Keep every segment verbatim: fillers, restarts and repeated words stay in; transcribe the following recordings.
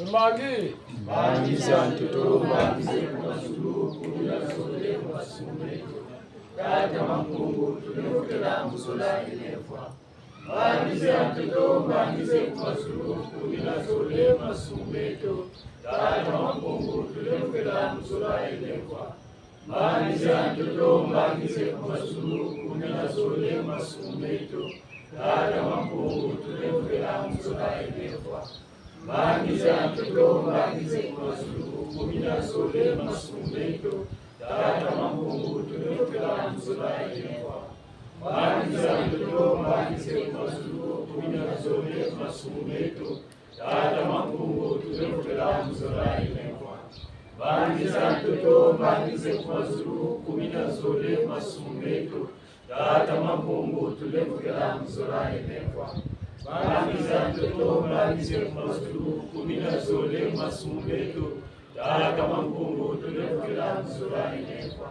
Mbangi. Mbangi za ntoto, mbangi ze ku mazulu, kumi na zole masumu meto. Tata Mampungu, tulemvokela mu zola yilemvwa. Mbangi za ntoto, mbangi ze ku mazulu, kumi na zole masumu meto. Tata Mampungu, tulemvokela mu zola yilemvwa. Mbangi za ntoto, mbangi ze ku mazulu, kumi na zole masumu meto. Tata Mampungu, tulemvokela mu zola yilemvwa. Mbangi za ntoto, mbangi ze ku mazulu, kumi na zole masumu meto. Tata Mampungu, tulemvokela mu zola yilemvwa. Mbangi za ntoto, mbangi ze ku mazulu, kumi na zole masumu meto. Tata Mampungu, tulemvokela mu zola yilemvwa. Mbangi za ntoto, mbangi ze ku mazulu, kumi na zole masumu meto. Tata Mampungu, tulemvokela mu zola yilemvwa. Mbangi za ntoto, mbangi ze ku mazulu, kumi na zole masumu meto. Tata Mampungu, tulemvokela mu zola yilemvwa.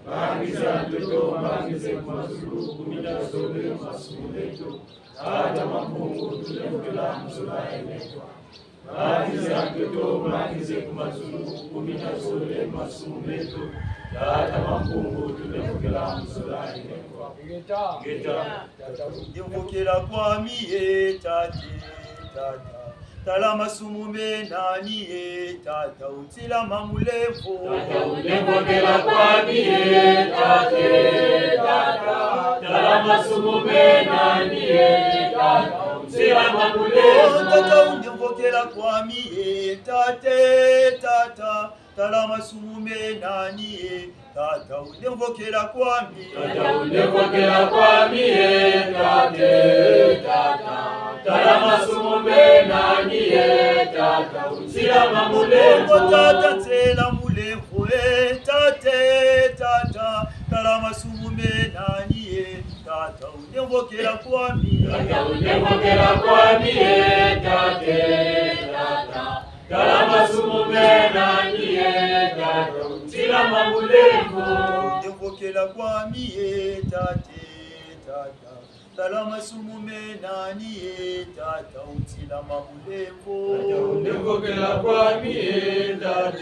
Mbangi za ntoto, mbangi ze ku mazulu, kumi na zole masumu meto. Tata Mampungu, tulemvokela mu zola yilemvwa. Mbangi za ntoto, mbangi ze ku mazulu, kumi na zole masumu meto. Tata Mampungu, tulemvokela mu zola yilemvwa. Ngeta. Ngeta. Tata, tulemvokela kwami e Tata, Tata. Tala masumu mena ni e Tata, untila ma mulemvo. Tata, tulemvokela kwami e Tata, Tata. Tala masumu mena ni e Tata, untila ma mulemvo. Tata, tulemvokela kwami e Tata, Tata. Tala masumu mena ni e Tata, tulemvokela kwami. Tata, tulemvokela kwami e Tata, Tata. Tala masumu mena ni e Tata, untila ma mulemvo. Tata, ntila mulemvo e Tata, Tata. Tala masumu mena ni e Tata, tulemvokela kwami. Tata, tulemvokela kwami e Tata, Tata. Tala masumu mena ni e Tata, untila ma mulemvo. Tulemvokela kwami e Tata, Tata. Tala masumu mena ni e Tata, untila ma mulemvo. Tata, tulemvokela kwami e Tata,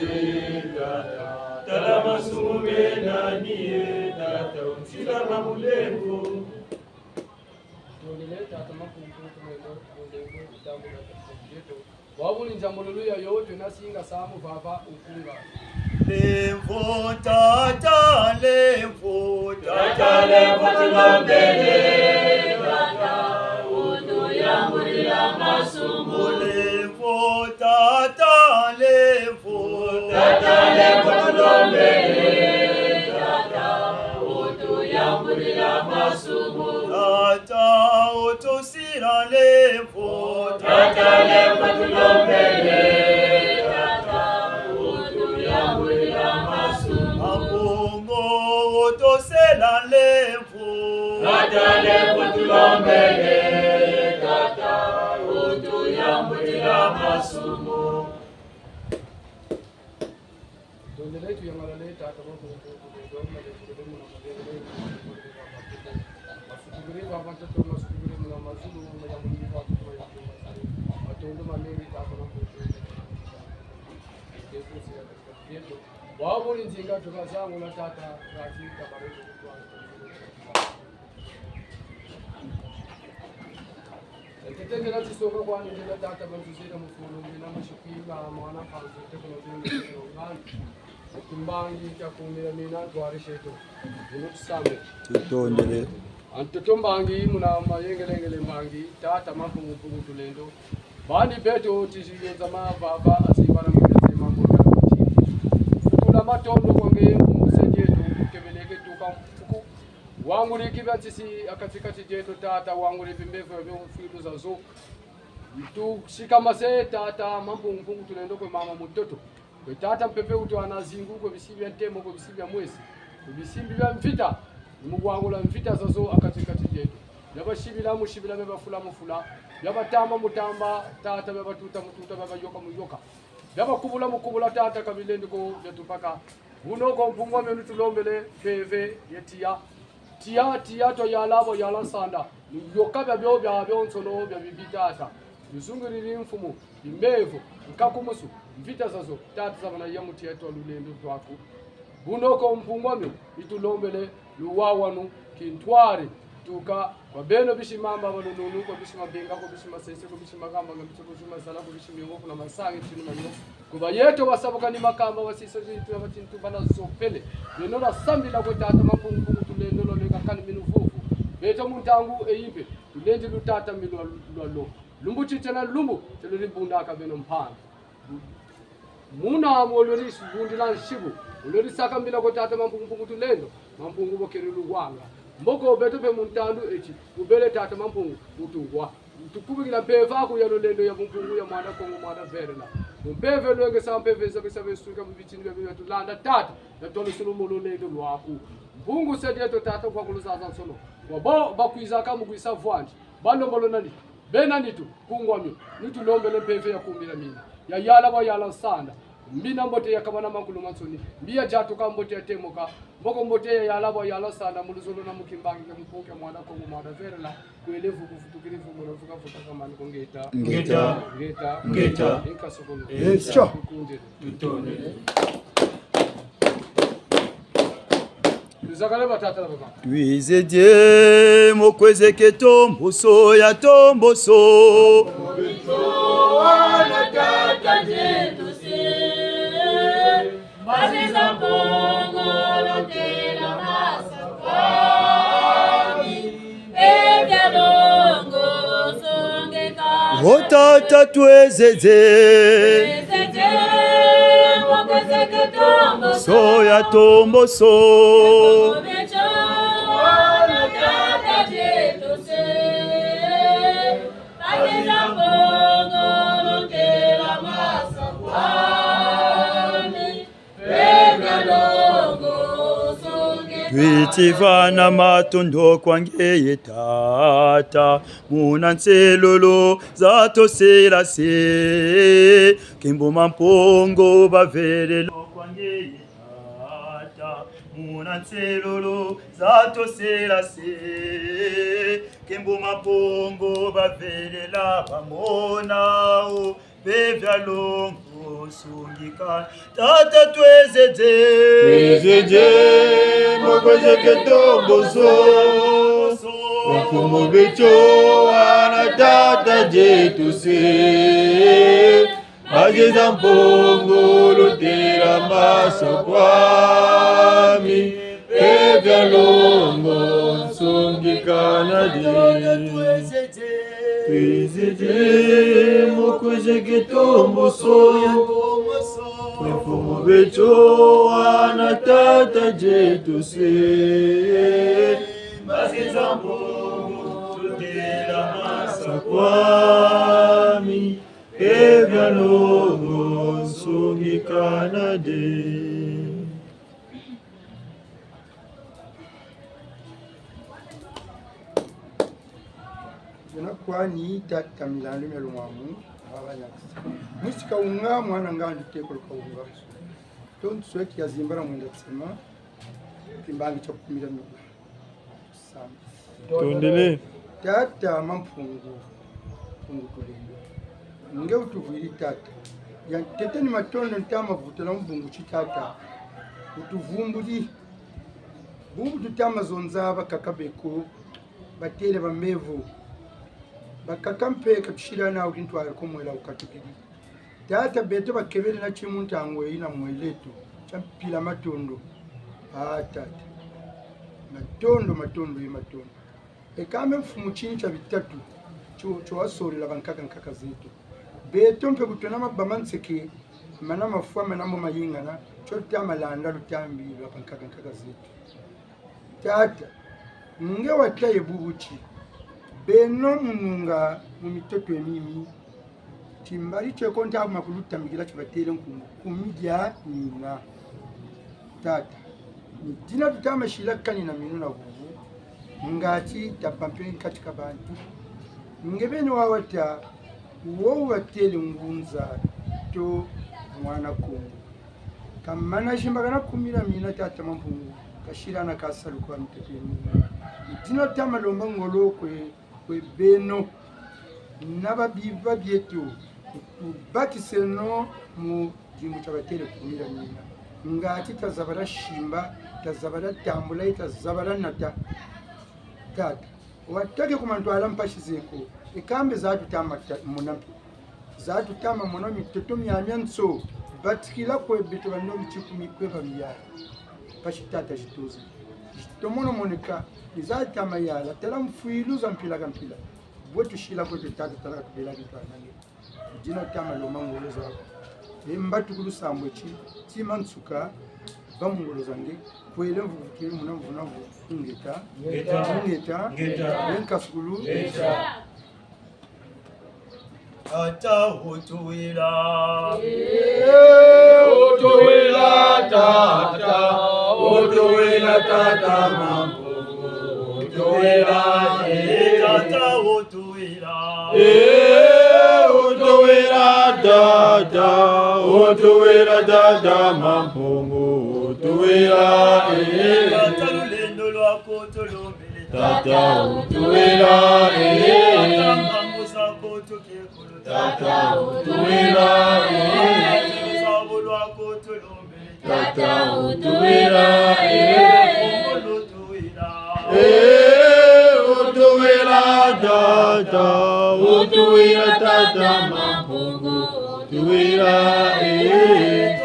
Tata. Tala masumu mena ni e Tata, untila ma mulemvo. Tutondele Tata Mampungu, tulendo, tulendo, tutambula, tutambula. Bwabu ni nzambululu yayo, twena singa samu vava ukunga. Lemvo, Tata, lemvo, Tata, lemvo tulombele, Tata, utuyambulila masumu. Lemvo, Tata, lemvo, Tata, lemvo tulombele, Tata, utuyambulila masumu. Tata, utusila lemvo. Tata, lemvo tulombele, Tata, utuyambulila masumu. Mampungu, utusila lemvo. Tata, lemvo tulombele, Tata, utuyambulila masumu. Tutondele, tuyangalele, Tata Mampungu, tulendo, tulendo, muna malengele, masukubiri vava ntoto, masukubiri muna mazulu, mayambululu vava ntoto, mayambululu mazulu. Matondo mamingi, Tata Mampungu. Bwabu ni nzinga tukazangula, Tata, ngati tabareto kutwa. Ekitengela tisonga kwani ndela Tata, banzuzela mufulu, ngina mashikwi ma mwana mpanzu, tekolo zenge, tekolo ngani. Etimbangi tia kumila mina, ntwari sheto. Ino tusambe. Tutondele. A ntoto mbangi, muna mayengelengele mbangi, Tata Mampungu, Mpungu tulendo. Bandi beto tizi yonza mavava, asibana mwene zema mbonga kuti. Tula matondo kwa nge, muse dieto, mukebeleke tuka mfuku. Wanguri kibia ntisi a kati-kati dieto, Tata, wanguri bimbevo bio mfilu zazo. Tusikamase, Tata, Mampungu, Mpungu tulendo kwe mama mutoto. Kwe Tata Mpepe wutwana zingu, kwe bisi bia ntemo, kwe bisi bia mwesi. Kwe bisimbi bia mvita, ni mu wangula mvita zazo a kati-kati dieto. Bia basibila mu sibila, bia bafula mu fula. Bia batamba mu tamba, Tata, bia batuta mu tuta, bia bayoka mu yoka. Bia bakubula mu kubula, Tata, ka bilendi ko bia tupaka. Buno ko Mpungu wa mieno tulombele, mpeve ye tiya. Tiya, tiya, twayala, bwayala nsanda. Mu yoka biabio, biabionsono, bia bibi, Tata. Luzungiriri mfumu, bimbevo, nkakumusu, mvita zazo, tata, za bana ya muti yeto wa lulendo lwaku. Buna ko Mpungu ami, yi tulombele luwawanu, kintwari, tuka kwa beno bisi Mamba, Balununu, kwa bisi Mabenga, kwa bisi Masese, kwa bisi Makamba, kwa bisi, kwa bisi Masala, kwa bisi Miongo, kuna Masangi, tini manyo. Kwa bayeto basabuka ni Makamba, basisa zintu ya batintu bana zopele. Beno basambila kwe tata Mampungu, Mpungu Tulendo, lwa leka kani minu vuvu. Beto mu ntangu eyi mpe, tulendi lu tata mi lwa, lwa lo. Lumbu titena lumbu, telo dibundaka beno mpangi. Muna mo lweri bundila nsibu, lweri saka mbila kwe tata Mampungu, Mpungu Tulendo, Mampungu bo keri luwanga. Mboko beto mpe mu ntandu eti, kubele tata Mampungu, utuwa. Tukubikila mpeve aku ya lulendo ya bumpungu ya mwana Kongo, mwana Verela. Mpeve lwengesa, mpeve zabisa besuka mu bitini bia bia tulanda tata, na tolo sulu mu lulendo lwaku. Mpungu se dieto tata kwa kuluzaza nsono. Kwa bo bakwizaka mu kwisa vwandi. Balombolo nani? Bena nitu, kungwa mio, nitu lombele mpeve ya kumbila mina. Ya yala bwa yala nsanda. Mbi na mbote ya kabana makulu mansoni. Mbi ya diatuka mbote ya temuka. Mboko mbote ya yala bwa yala nsanda, mu luzolo na mu kimbangi kia mpungu kia mwana Kongo, mwana Verela. Kwele vuku vutukiri vumu na vuka vuka kamani ko ngeta. Ngeta. Ngeta. Ngeta. Inka sokolo. Inka. Kukundele. Tutondele. Tuzakale batata na bamama. Twizidi mu kwezeke tomboso ya tomboso. Wana tata dieto se. Mbazi za Mpungu lutela masa kwami. Mpeve ya longo songeka. O tata twezidi. Twezidi, mu kwezeke tomboso. So ya tomboso. Tomboso, wana tata dieto se. Mbazi za Mpungu lutela masa kwami. Twiti vana matondo kwa ngeye tata, muna nselolo za tosela se, Kimbu Mampungu bavelela kwa ngeye tata, muna nselolo za tosela se, Kimbu Mampungu bavelela bamona o. Mpeve ya longo sungika, tata twezidi. Twezidi, mu kwezeke tomboso. Mfumu beto wana tata dieto se. Mbazi za Mpungu lutela masa kwami. Mpeve ya longo sungika na di. Twizidi mu kwezeke tomboso. Mfumu beto wana tata dieto se. Mbazi za Mpungu lutela masa kwami. Mpeve ya longo sungika na di. Buna kwani tata milandu mia lumwamu, baba nyakisa. Musi Kawunga, mwana Ngandu Tekolo Kawunga. Tonso eki ya zimbala mwenda tsema, kimbangi tia kumira mina. Tondele. Tata Mampungu, Mpungu Tulendo. Nge utuvwiri tata. Ya ntete ni matondo nta ma vutula mu bungu ti tata. Utuvumbuli. Bubu tuta ma zonza bakaka beko, batele bambevo. Bakaka mpe ka tusila nawu kintwari ko mwela wukatukiri. Tata, beto bakebele na ti mu ntangu eyi na mweleto, tia mpila matondo. Ah, tata. Matondo, matondo ye matondo. E kambe mfumu tini tia bitatu, tio, tio wasolela bankaka nkaka zeto. Beto mpe bu twena mabâ ma nseke, mana mafwa, mana mo mayingana, tio tuta ma landa lutambi lwa bankaka nkaka zeto. Tata, nge wata ye bubu ti, beno mu nunga mu mitoto mimi, timbari tio ko nta ma kulutambikila ti batele nkumbu, kumi dia mina. Tata, ni dina tuta ma sila kani na minu na vuvu, ngati tabâ mpe nkatika bantu. Nge beni wawata, wo wu batele ngunza to mwana Kongo. Kamana zimbakana kumi na mina tata Mampungu, kasila na kasalu kwa mitoto mimi. Ni dina tuta ma lomba ngolo kwe, kwe beno. Na babi-, babieto, tubakiseno mu dimbu tia batele kumira mina. Ngati tazabala simba, tazabala tambula, tazabala nata. Tata, watake ku mantwala mpasi ze ko, e kambe za tutama ta-, mona mpe. Za tutama mona mitoto miamiansoni, batikila kwe beto bano bitiku mikwe ba miyala. Mpasi tata zituzi. Zitomono moneka, ni za tama yala, tala mfwilu za mpila ka mpila. Bwe tusila kweto tata, tala ka tubela ki twanange. Dina tama lomba ngolo zaku. E mbatukulu sambwe ti, tima nsuka, ba mu ngolo za nge, kwele mvukukile muna mvuna mvu-, ngeta. Ngeta. Ngeta. Ngeta. E nkasukulu. Ngeta. Tata utuwila. Eh, utuwila tata, utuwila tata Mampungu, utuwila, eh. Tata utuwila. Eh, utuwila tata, utuwila tata Mampungu, utuwila, eh. Tata lulendo lwaku tulombele. Tata utuwila, eh. Tata ngangu zaku tukekulu. Tata utuwila, eh. Tata luzabu lwaku tulombele. Tata utuwila, eh. Mampungu utuwila. Eh, utuwila tata, utuwila tata Mampungu, utuwila, eh.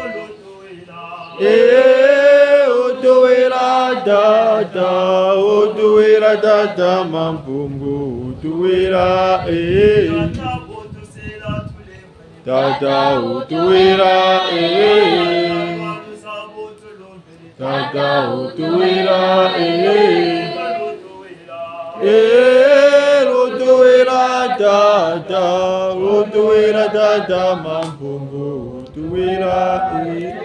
Eh, utuwila tata, utuwila tata Mampungu, utuwila, eh. Tata utuwila, eh. Tata utuwila, eh. Eh, utuwila tata, utuwila tata Mampungu, utuwila, eh.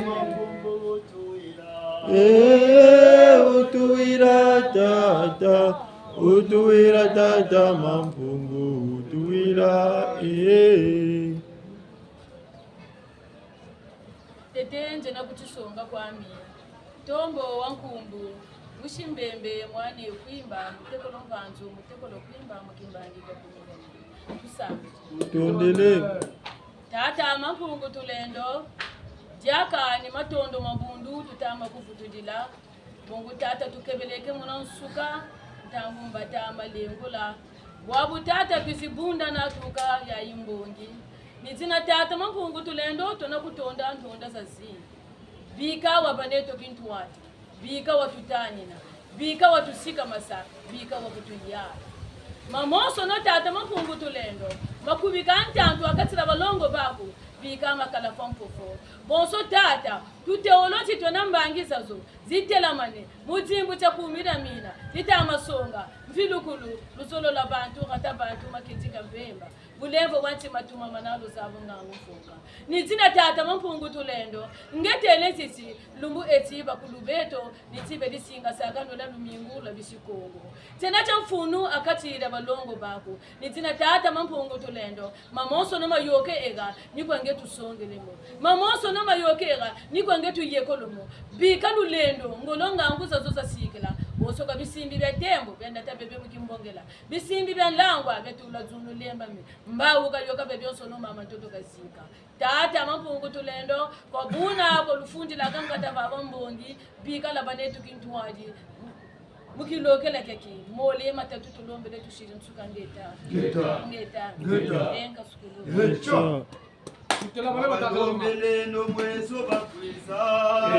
Eh, utuwila tata, utuwila tata Mampungu, utuwila, eh. Tete, nzena kutisonga kwami. Tombo wa nkumbu, Musi Mbembe, mwana Kwimba, mutekolo Mvanzu, mutekolo Kwimba, mu kimbangi kia kumina. Tusambidi. Tondele. Tata Mampungu Tulendo, diaka ni matondo mabundu tutama kuvutudila. Bungu tata tukebeleke muna nsuka, ntangu mbatama lengula. Bwabu tata bizi bunda natuka ya yimbongi. Ni dina tata Mampungu Tulendo tuna kutonda ntonda zazingi. Bika wabâ neto kintwadi. Bika watutanina. Bika watusika masa. Bika wakutuyala. Mamonsono tata Mampungu Tulendo, makubika ntantu ha kati dia balongo baku, bika makala fwa mfofo. Bonso tata, tuteolo ti twena mbangi zazo zitelamane mu dimbu tia kumi na mina, zitama songa mvilukulu, luzolo lwa bantu, ngata bantu, makidika mpemba. Bulemvo bwa ntima tumamana, luzabu ngangu mfunka. Ni dina tata Mampungu Tulendo, nge têle ti ti, lumbu eti bakulu beto, ni ti beri singasaka ndola lumingu lwa bisi Kongo. Tiena tia mfunu ha kati dia balongo baku. Ni dina tata Mampungu Tulendo, mamonsono mayoke ega, ni kwa nge tusongele mo. Mamonsono mayoke ega, ni kwa nge tuyekolo mo. Bika lulendo, ngolo ngangu zazo zasikila. Bonso ka bisimbi bia tembo, bia nata bebe mu kimbongela. Bisimbi bia nlangwa, bia tula zunu lemba mi. Mbawu kayoka bia bionsono mama ntoto kazika. Tata Mampungu Tulendo, kwa buna, kwa lufundila kankata baba mbongi, bika lwabâ neto kintwadi. Mu kilokela kiaki, mole matatu tulombele tusiri nsuka ngeta. Ngeta. Ngeta. Ngeta. Enka sukulu. Ngeta. Balobeleno mwezo bakwiza.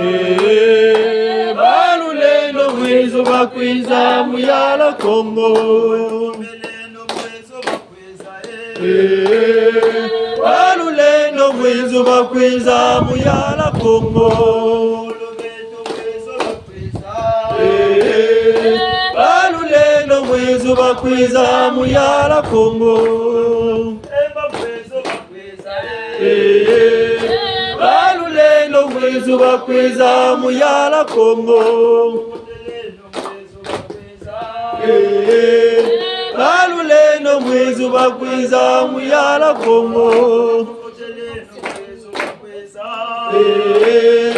Eh, balulendo mwezo bakwiza, muyala Kongo. Balobeleno mwezo bakwiza, eh. Eh, balulendo mwezo bakwiza, muyala Kongo. Balobeleno mwezo bakwiza. Eh, balulendo mwezo bakwiza, muyala Kongo. Emba mwezo bakwiza. Eh, balulendo mwezo bakwiza, muyala Kongo. Eh, balulendo mwezo bakwiza, muyala Kongo. Eh,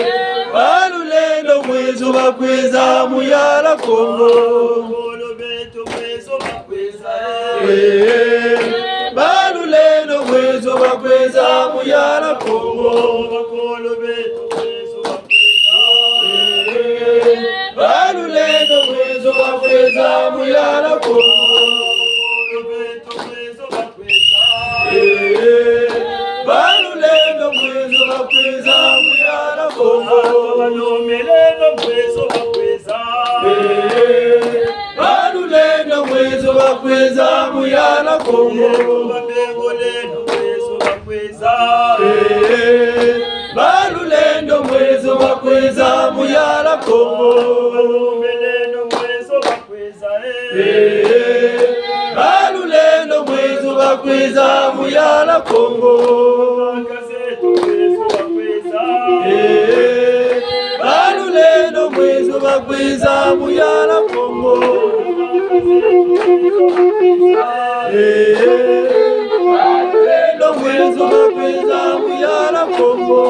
balulendo mwezo bakwiza, muyala Kongo. Eh, ba- Bakwiza mu Yala Kongo. Bakolo beto mweso bakwiza. Eh, balulendo mweso bakwiza mu Yala Kongo. Bakolo beto mweso bakwiza. Eh, balulendo mweso bakwiza mu Yala Kongo. Balomelendo mweso bakwiza. Eh, balulendo mweso bakwiza mu Yala Kongo. Bambengolendo mweso bakwiza. Eh, balulendo mweso bakwiza mu Yala Kongo. Balomelendo mweso bakwiza. Eh, balulendo mweso bakwiza mu Yala Kongo. Eh, balulendo mweso bakwiza mu Yala Kongo. Eh, balulendo mweso bakwiza mu Yala Kongo.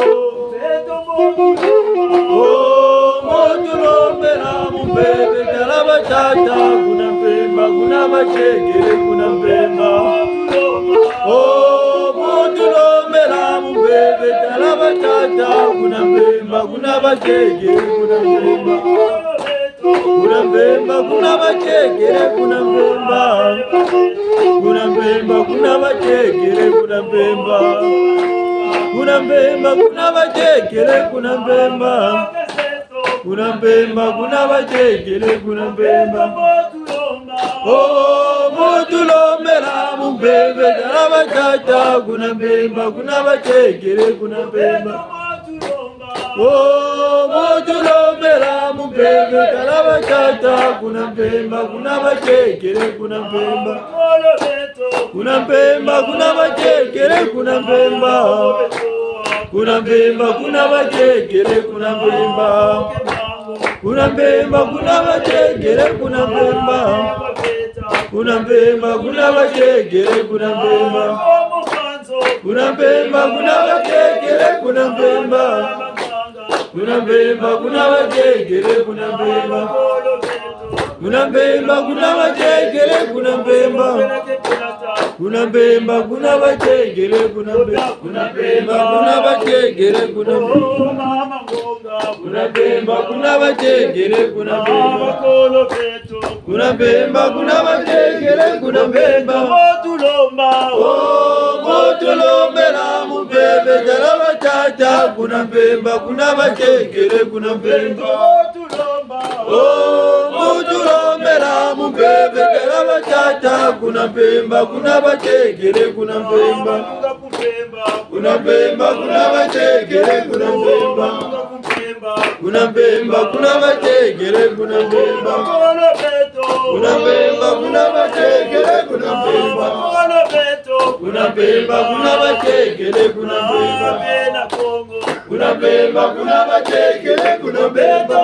Oh, mbo tulombela mu mpeve, tala batata, kuna Mpemba, kuna batiekele, kuna Mpemba. Oh, mbo tulombela mu mpeve, tala batata, kuna Mpemba, kuna batiekele, kuna Mpemba. Kuna Mpemba, kuna batiekele, kuna Mpemba. Kuna Mpemba, kuna batiekele, kuna Mpemba. Kuna Mpemba, kuna batiekele, kuna Mpemba. Kuna Mpemba, kuna batiekele, kuna Mpemba. Oh, mbo tulombela mu mpeve, tala batata, kuna Mpemba, kuna batiekele, kuna Mpemba. Oh, mbo tulombela mu mpeve, tala batata, kuna Mpemba, kuna batiekele, kuna Mpemba. Kuna Mpemba, kuna batiekele, kuna Mpemba. Kuna Mpemba, kuna batiekele, kuna Mpemba. Kuna Mpemba, kuna batiekele, kuna Mpemba. Kuna Mpemba, kuna batiekele, kuna Mpemba. Kuna Mpemba, kuna batiekele, kuna Mpemba. Kuna Mpemba, kuna batiekele, kuna Mpemba. Kuna Mpemba, kuna batiekele, kuna Mpemba. Kuna Mpemba, kuna batiekele, kuna Mpemba. Kuna Mpemba, kuna batiekele, kuna Mpemba. Kuna Mpemba, kuna batiekele, kuna Mpemba. Kuna Mpemba, kuna batiekele, kuna Mpemba. Mbo tulomba. Oh, mbo tulombela mu mpeve, tala batata, kuna Mpemba, kuna batiekele, kuna Mpemba. Mbo tulomba. Oh, mbo tulombela mu mpeve, tala batata, kuna Mpemba, kuna batiekele, kuna Mpemba. Kuna Mpemba, kuna batiekele, kuna Mpemba. Kuna Mpemba, kuna batiekele, kuna Mpemba. Kuna Mpemba, kuna batiekele, kuna Mpemba. Kuna Mpemba, kuna batiekele, kuna Mpemba. Kuna Mpemba, kuna batiekele, kuna Mpemba.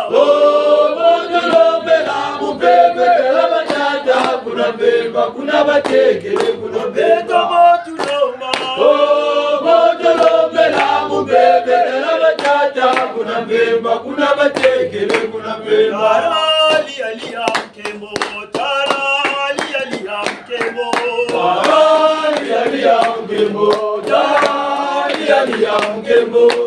Oh, mbo tulombela mu mpeve, tala batata, kuna Mpemba, kuna batiekele, kuna Mpemba. Oh, mbo tulombela mu mpeve, tala batata, kuna Mpemba, kuna batiekele, kuna Mpemba. Tala lia lia nkembo, tala lia lia nkembo. Tala lia lia nkembo, tala lia lia nkembo. Tala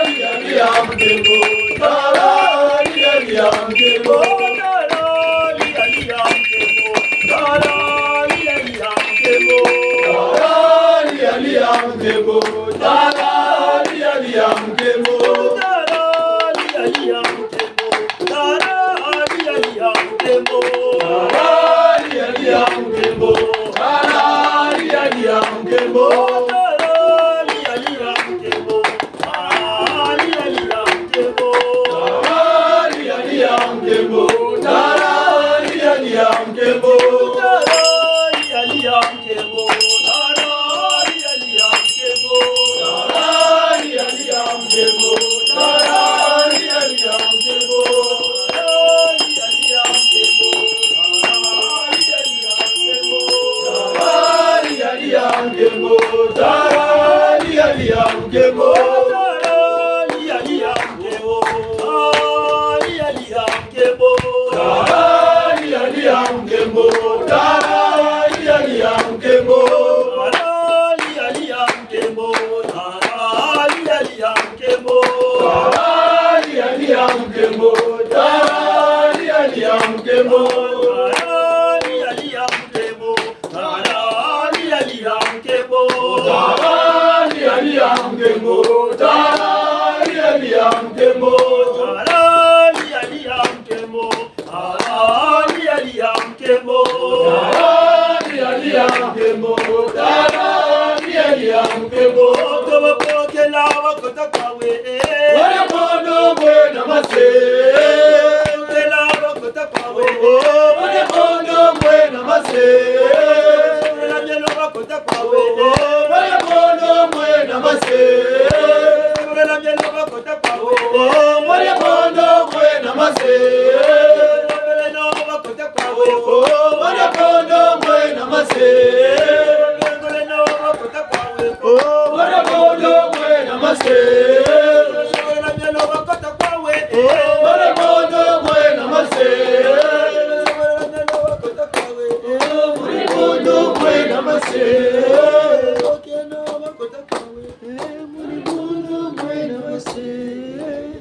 lia lia nkembo, tala lia lia nkembo. Tala lia lia nkembo, tala lia lia nkembo. Tala lia lia nkembo, tala lia lia nkembo. Tala lia lia nkembo, tala lia lia nkembo. Tala lia lia nkembo, tala lia lia nkembo. Tala lia lia nkembo, tala lia lia nkembo. Tala lia lia nkembo.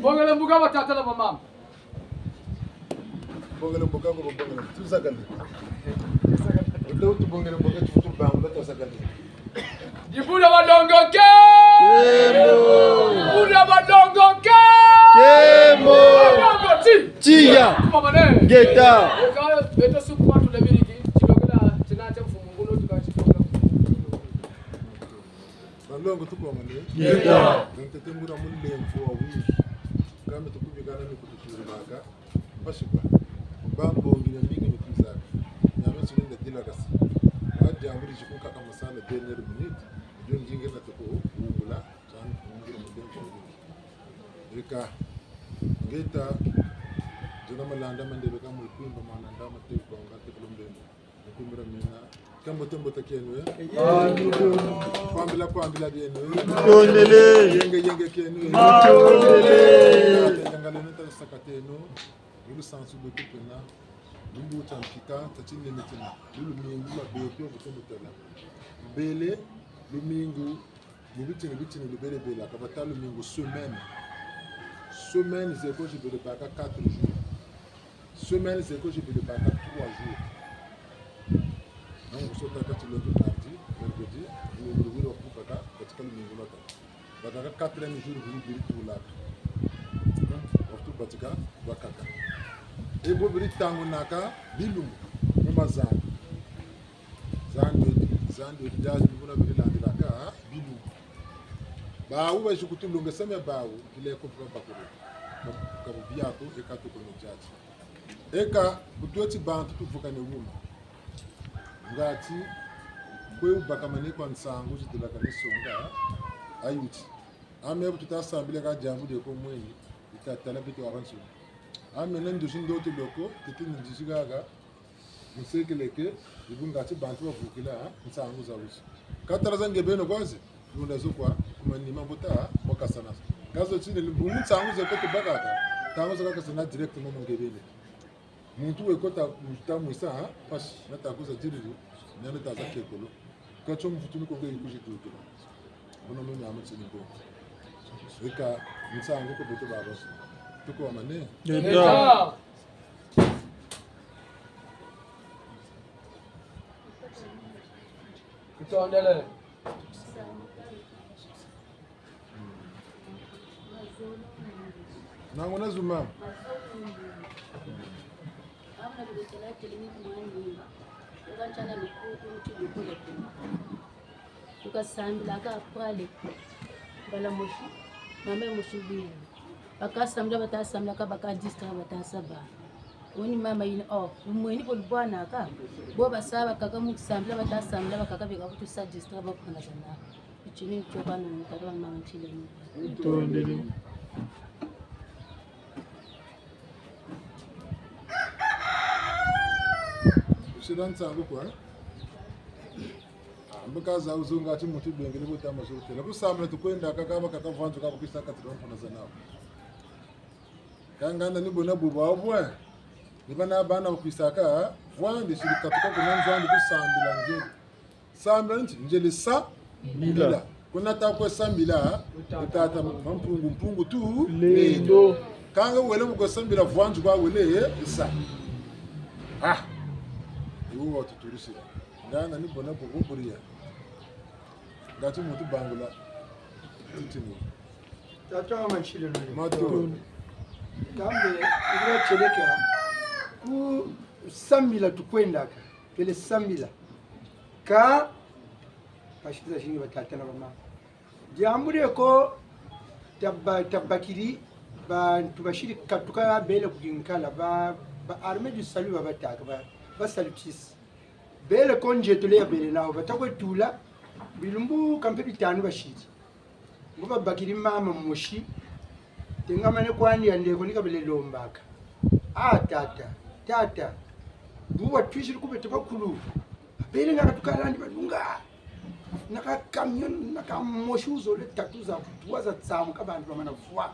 Bongele mbuka batata na bamama. Bongele mbuka ko, bongele. Tuzakale. Uta utu bongele mbuka, tutu bangula tuzakale. Dibula balongoke! Kemo! Dibula balongoke! Kemo! Balongo ti! Tiya! Kuma mane? Ngeta! Eka, beto suku kwa tulebiriki, tilokela, tina tia mfumu ngulu, tuka tilokela mfumu ngulu. Balongo tukomane. Ngeta. Ntete ngura mulemvo wa wiri. Kame tukubikana ni kututulibaka. Mpasi kwa. Bambongi na mingi ni kwizaka. Nyame nsini nda dila kasi. Wa diambu di zikunkaka masala dernière minute. Dio ndinge na tuku wungula. Tsani wungula mulemvo wa wiri. Eka. Ngeta. Zona malanda mandebe ka mu kwimba mwana ndama te kwa ngate kulombemo. Nkumbira mina. Kambote mbote kieno, eh? Kwambila kwambila bieno, eh? Tondele. Yenge yenge kieno, eh? Tondele. Yangaleno ta sakateno. Lulu sansu beto pena. Lumbu tia mpika, tia tinene tina. Lulu lumingu lwa beto, bote mbotela. Bele, lumingu, mu bitini bitini lubele belaka, bata lumingu semaine. Semaine zeko zibele baka quatre jours. Semaine zeko zibele baka trois jours. Donc, sota kati lundi, mardi, mercredi, lumingu luwiri wa kubaka, batika lumingu lwaka. Bakaka quatrième jour, biri biri tulaka. Donc, wa kutu batika, bakaka. E bo biri tangunaka, bilumbu, mu mazandu. Zandu edi, zandu edi, diazi buna biri landilaka, bilumbu. Bawu bazi kutulonga samia bawu, kile ko bakuru. Ka bu biaku, eka tukono diazi. Eka, bu tweti bantu tuvukane wuma. Ngati, kwe wubakamane kwa nsangu zitulaka ni songa, ayuti. Ame bu tuta sambila ka diambu dieko mweni, ita tala beto wa bansoni. Ame na nduzi ndoto loko, tete ni nduzi gaga, musekeleke, ibu ngati bantu bavukila, ha, nsangu za wusu. Ka tala za nge beno kwazi, lunda zo kwa, ku manima mbo ta, mbo kasana. Ka zo tine, bu nsangu zeko tubakaka, ntangu zo kakasana direct mu nge beno. Muntu weko ta, ta mwisa, ha, mpasi, na ta kuza diriri, na na ta za kekolo. Ka tio mvutu ni ko nge yikuzi tukila. Bono mimi amu tini ko. Eka, nsangu ko beto baba. Tukomane. Ngeta. Tutondele. Nangu na zuma. Tukasambilaka après le, mbala mosi, mama mosi bini. Bakasambila, batasambila, ka baka distraire, batasaba. Woni mama yina, oh, lumweni bo lubwanaka. Bo basa bakaka mu kusambila, batasambila, bakaka beka kutusa distraire, bakupangasanaka. Itini tio bana mukata wa mama ntile ni. Tondele. Usila nsangu kwa, eh? Mbuka za wuzonga ti muntu bengele buta mazulu tela. Kusambila tukwendaka kaba kaka vwanzu kaba kwisaka tuka mfuna za nawu. Ka ngana ni bona bubu awu bwe. Ni bana bana kwisaka, vwandi sili katuka kuna nzo andi kusambila nzele. Sambila nti, nzele sa, mbila. Mbila. Kuna ta kwe sambila, tata Mampungu, Mpungu tu, lendo. Lendo. Ka nge wele mu kwe sambila vwanzu kwa wele, eh, sa. Ah. Iwu wa tuturisila. Ngana ni bona bubu buriya. Ngati muntu bangula. Titini. Tata wa manshile lule. Matu. Kambe, ibira tieleka, ku sambila tukwendaka, kele sambila. Ka, bashikiza shingi batata na bamama. Diambu dieko, taba-, tabakiri, bantu basiri katuka bele ku Kinkala, ba, ba armée du salut babataka, ba, ba salutiste. Bele ko nzietolo ya bele nawu, bata kwe tula, bilumbu kampe bitanu basiri. Ngo babakiri mama mosi, tengamane kwandi ya ndeko ni kabele lombaka. Ah, tata, tata. Bu watwisiri ku beto bakulu. Bele nga katuka landi balunga. Na ka camion, na ka mosi wuzole tatu za vwa za tsamuka, bantu bamana vwa.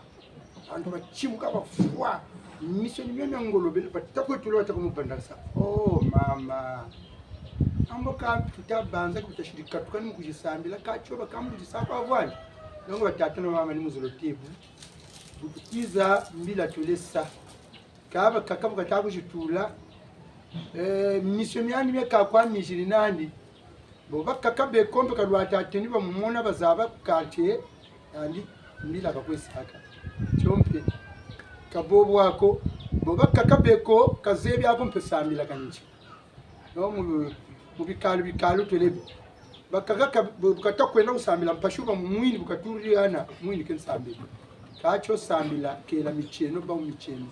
Bantu batimuka bavwa. Mission ni mio mia ngolo bele, bata kwe tula, bata ku mu bandakisa. Oh, mama. Ambo ka tuta banza ku tasiri katuka ni mu kuzisambila, ka tio ba ka mu kuzisa kwa vwani. Donc batata na mama ni muzolo tebu. Bu tukwiza mbila twele sa. Ka bakaka bu kata kuzitula, eh, mission miandi mia ka kwa miziri nandi. Bo bakaka beko mpe ka lwata teni bamumona bazaba ku quartier, yandi mbila ka kwe saka. Tio mpe, ka bobo ako, bo bakaka beko ka zebi ako mpe sambila ka nti. No, mu, mu bikalu, bikalu twele bo. Bakaka ka, bu, bu kata kwenda ku sambila mpasi ba mwini bu katuri hana, mwini ke nsambila. Ka tio sambila, kela mitieno, ba mitieno.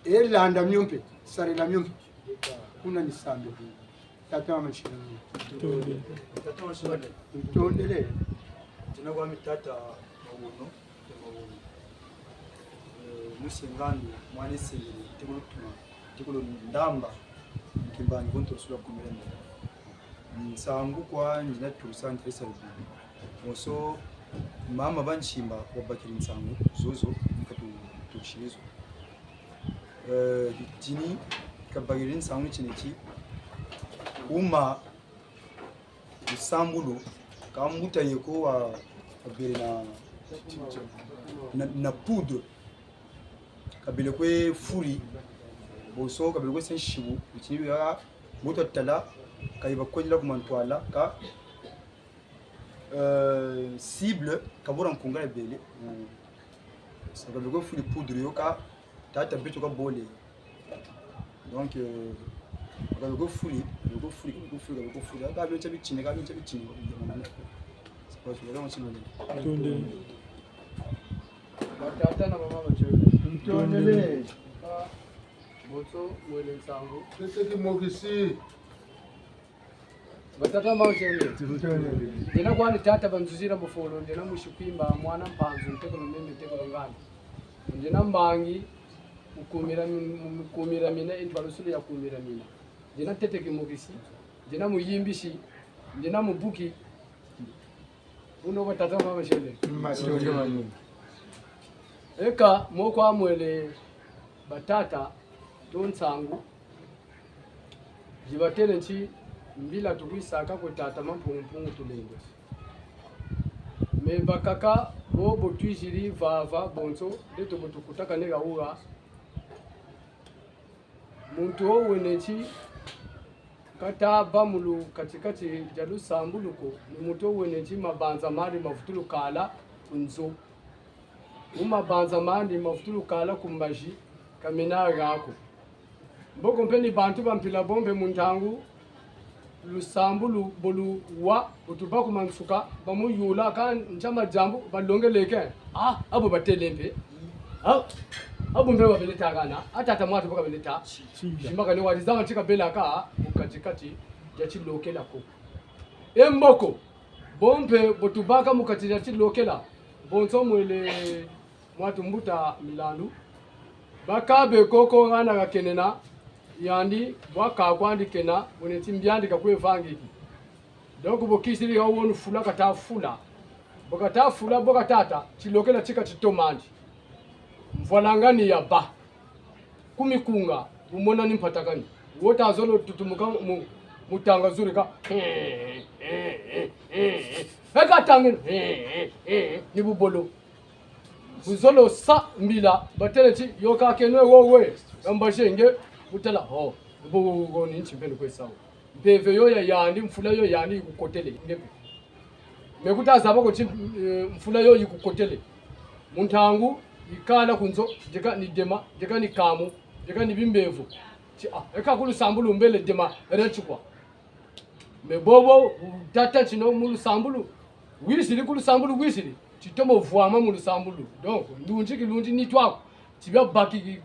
E landa mio mpe, sarila mio mpe. Kuna ni sambila. Tata wa mashina. Ntondele. Tata wa mashina. Ntondele. Nzina kwa mi tata Mawuno. Eh, musi ngandu, mwana Sengele, tekolo Tuma, tekolo Ndamba, Nkimbangi, bonto sula kumela. Nsangu kwa nzina tusa ntresa lubi. Bonso, mama ba Nsimba, wabakiri nsangu, zozo, nkatu tushirizo. Eh, tini, kabakiri nsangu tini ti, uma, lusambulu, ka mbuta yeko wa, kabele na, na, na poudre. Kabele kwe furi, bonso kabele kwe sa nsibu, bitini bia, mbuta tala, ka yiba kwendela ku mantwala, ka, euh, cible, ka bora nkunga ya bele. Sa kabele kwe furi poudre yo ka, tata beto ka bole. Donc, euh, ka beko furi, ka beko furi, ka beko furi, ka beko furi. Ka beko tia bitini, ka beko tia bitini. C'est pas sûr, ka beko tia bitini. Ntondele. Batata na bamama, ntondele. Ntondele. Ah, bonso, mwele nsangu. Tete Kimokisi. Batata mama ntondele. Ndiena kwani tata Banzuzira Mufolo, ndiena musi Kwimba, mwana Mpanzu, ntekolo Meme, ntekolo Ngani. Ndiena mbangi, wukumira mi-, mu-, mukumira mina, indi balusulu ya kumira mina. Ndiena ntete Kimokisi, ndiena muyimbisi, ndiena mubuki. Buno batata mama ntondele. Matondo manene. Eka, mo kwa mwele batata, to nsangu. Zi batêle nti mbila tukwisaka kwe tata Mampungu Mpungu Tulendo. Mais bakaka bo, bo twiziri vava bonso, beto bo tukutakane ha wuha. Muntu wo wena nti kata bâ mu lu kati-kati dia lusambulu ko, ni muntu wo wena nti mabanza mandi mavutulu kala ku nzo. Mu mabanza mandi mavutulu kala ku mbazi, ka mena ha ko. Mboko mpe ni bantu ba mpila bo mpe mu ntangu, lusambulu bo luwa, bu tubâ ku mansuka, bamuyula ka ntia madiambu balongeleke. Ah, abu batêle mpe. Ah, abu mpe babele tâkana, a tata mwatu bo kabele tâ. Zimbakane wadi zaba nti kabelaka mu kati-kati dia tilokela ko. E mboko, bo mpe bo tubâka mu kati dia tilokela, bonso mwele mwatu mbuta Milandu. Baka be koko hana ha kenena, yandi, bwa ka kwandi kena, wena nti mbiandi ka kwe vangiki. Donc, bo kisiri ha wonu fula kata fula. Bo kata fula, bo ka tâ, tilokela ti ka titomandi. Mvwalangani ya bâ. Ku mikunga, bu mona ni mpatakani. Wo ta zolo tutumuka mu, mu tanga zuri ka. E ka tangini. Ni bubolo. Bu zolo sa mbila, batêle ti, yo ka kenwe wo we. Yamba ze nge, bu tala, ho. Bu, bu, bu, ni nti mpe ni kwe sa wo. Mpeve yo ya yandi, mfula yo yandi yikukotele, nge mpe. Me kuta zaba ko ti, eh, mfula yo yikukotele. Mu ntangu, yikala ku nzo, dieka ni dema, dieka ni kamu, dieka ni bimbevo. Ti, ah, e ka ku lusambulu mbele dema, ere ti kwa. Me bobo, tata tino mu lusambulu. Wiziri ku lusambulu wiziri. Titomo vwama mu lusambulu. Donc, ndunzi ki ndunzi ni twaku. Ti bia baki ki,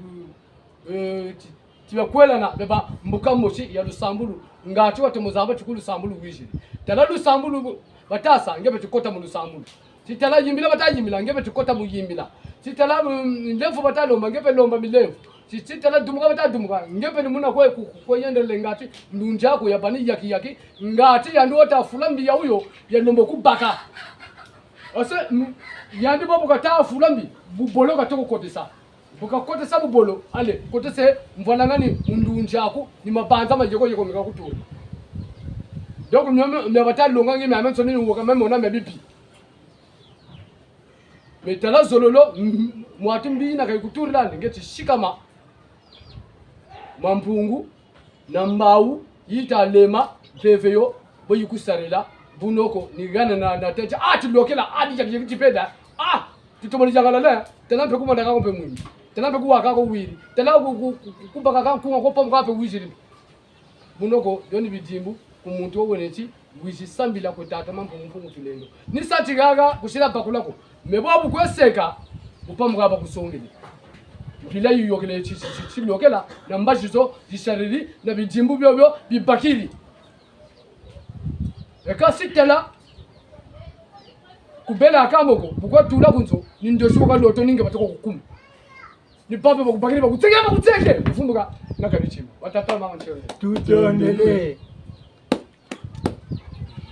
eh, ti, ti bia kwelana, bia bâ mbuka mosi ya lusambulu. Ngatu watomo zaba ti ku lusambulu wiziri. Tala lusambulu bu-, bata sa, nge mpe ti kota mu lusambulu. Ti tala yimbila bata yimbila, nge mpe ti kota mu yimbila. Ti tala, mm, milemvo bata lomba, nge mpe lomba milemvo. Ti, ti tala dumuka bata dumuka. Nge mpe ni muna kwe ku, ku, kwe yendele ngati, ndunzi aku ya bani yaki yaki. Ngati yandi wo ta fula mbi ya wuyo, ya lembo ku baka. Ose, mm, yandi bo bu kata fula mbi, bubolo katoko kotesa. Bu kakotesa bubolo, allez, kotese mvwalangani mu ndunzi aku, ni mabanza ma yeko yeko meka kutula. Donc, mia, mia, mia bata longa nge miamiansoni ni woka meme ona mia bibi. Mais tala zololo, m-, m-, mwatu mbi yina kayi kuturila, nge ti sikama. Mampungu, na mbawu, yita lema, mpeve yo, bo yikusarila, bunoko, ni hana na, na tete, ah, tilokela, ah, di jaki jaki tipeda, ah, titomoni jangalala, tala mpe kumona kako mpe mwini, tala mpe kuwa kako wiri, tala ku, ku, ku, kubaka ka nkunga ko pamuka mpe wiziri. Bunoko, yo ni bidimbu, ku muntu wo wena ti, wizi sambila kwe tata Mampungu Mpungu Tulendo. Ni sa ti haha, kusila bakula ko. Mais bo bu kwe seka, bu pamuka bakusongele. Mpila yiyôkele ti, ti, ti, tilokela, na mbazi zo, zisariri, na bidimbu bio bio, bibakiri. E ka si tala, kubela ka moko, bu kwe tula ku nzo, ni ndosi wo kaloto ni nge batoko kukuma. Ni pape bakubakiri bakutseke, bakutseke. Kuvumbuka, na kani tima. Wa tata mama ntele. Tutondele.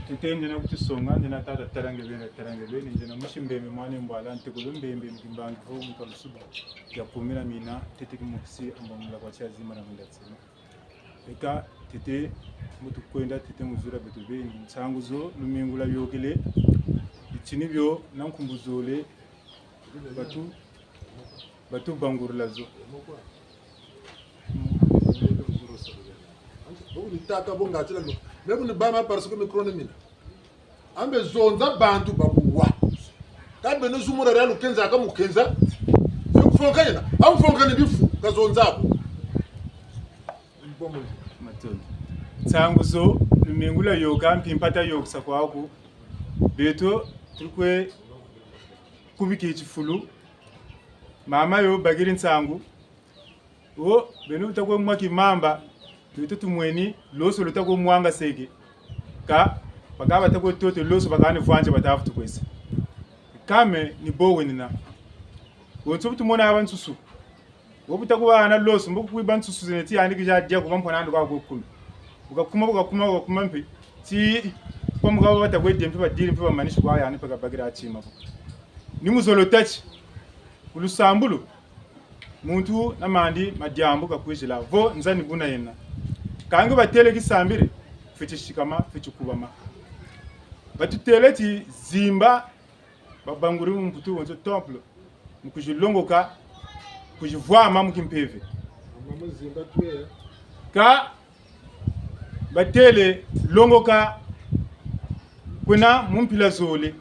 Tete ndiena kutisonga, ndiena tata Tarange beni, Tarange beni, ndiena musi Mbembe mwana Mbwala, ntekolo Mbembe, mu Kimbangi vo, mu Kalusuba, ya kumi na mina, tete kimukisi, ambangula kwa tia zima na munda tsema. Eka, tete, mu tukwenda, tete mu zula beto beni, nsangu zo, lumingu lwayôkele, bitini bio, na nkumbu zole, batu, batu bangurila zo. Bo ni tata bo ngati la lo. Mais bu ni bama parce que micro ni mina. Ambe zonza bantu bakuwa. Ka beno zumura ya lukenza ka mukenza. Yo kufonka yena. Amufonka ni bifu. Kazonza ko. Matondo. Nsangu zo, lumingu lwayôka, mpimpa tayôkesa kwaku. Beto, tukwe kubiki tifulu. Mama yo bakiri nsangu. Wo, beno bu takwe mwa kimamba, beto tumweni, loso lutakwe mwangaseke. Ka, bakaka batakwe toto loso bakaka ni vwanzi batafu tukwese. Kame ni bo wenina. Bonso bu tumona aba nsusu. Wo bu takwe bahana loso, mbo kukwiba nsusu zena ti yandi kwiza dia ku ba mpwana ndu kwa kwe kumi. Bu kakuma, bu kakuma, bu kakuma mpe. Ti, kwa mugabo batakwe dia mpe badiri mpe bamanisi kwa yandi mpe kabakira tima ko. Ni mu zolo tâ ti, ku lusambulu. Muntu na mandi ma diambu kakwizila, vo nza ni buna yena. Kâ nge batêle ti sambiri, fweti sikama, fweti kubama. Batutêle ti zimba, babanguri mu mputu bonso temple, mu kuzilongoka, kuzivwama mu kimpeve. Kâ batêle longoka kwena mu mpila zole.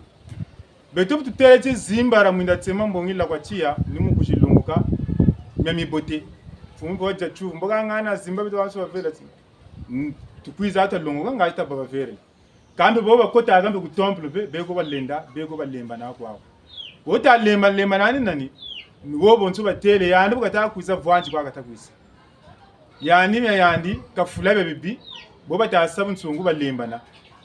Beto bu tutêle ti zimbara mwinda tsema mbongi la kwa tiya, ni mu kuzilongoka mia mibote. Mfumu mpe wa dia tiuvu, mbo ka ngana zimba beto bansoni bavela ti, mm, tukwiza ata longoka, nga ata babavere. Kâ mpe bo bakotaka mpe ku temple mpe, beko balenda, beko balembana kwaku. Wo ta lemba, lemba nani nani, ni wo bonso batêle, yandi bu kata kwiza vwanzi kwa kata kwiza. Yandi mia yandi, kafula bia bibi, bo bata sa bunsungu balembana.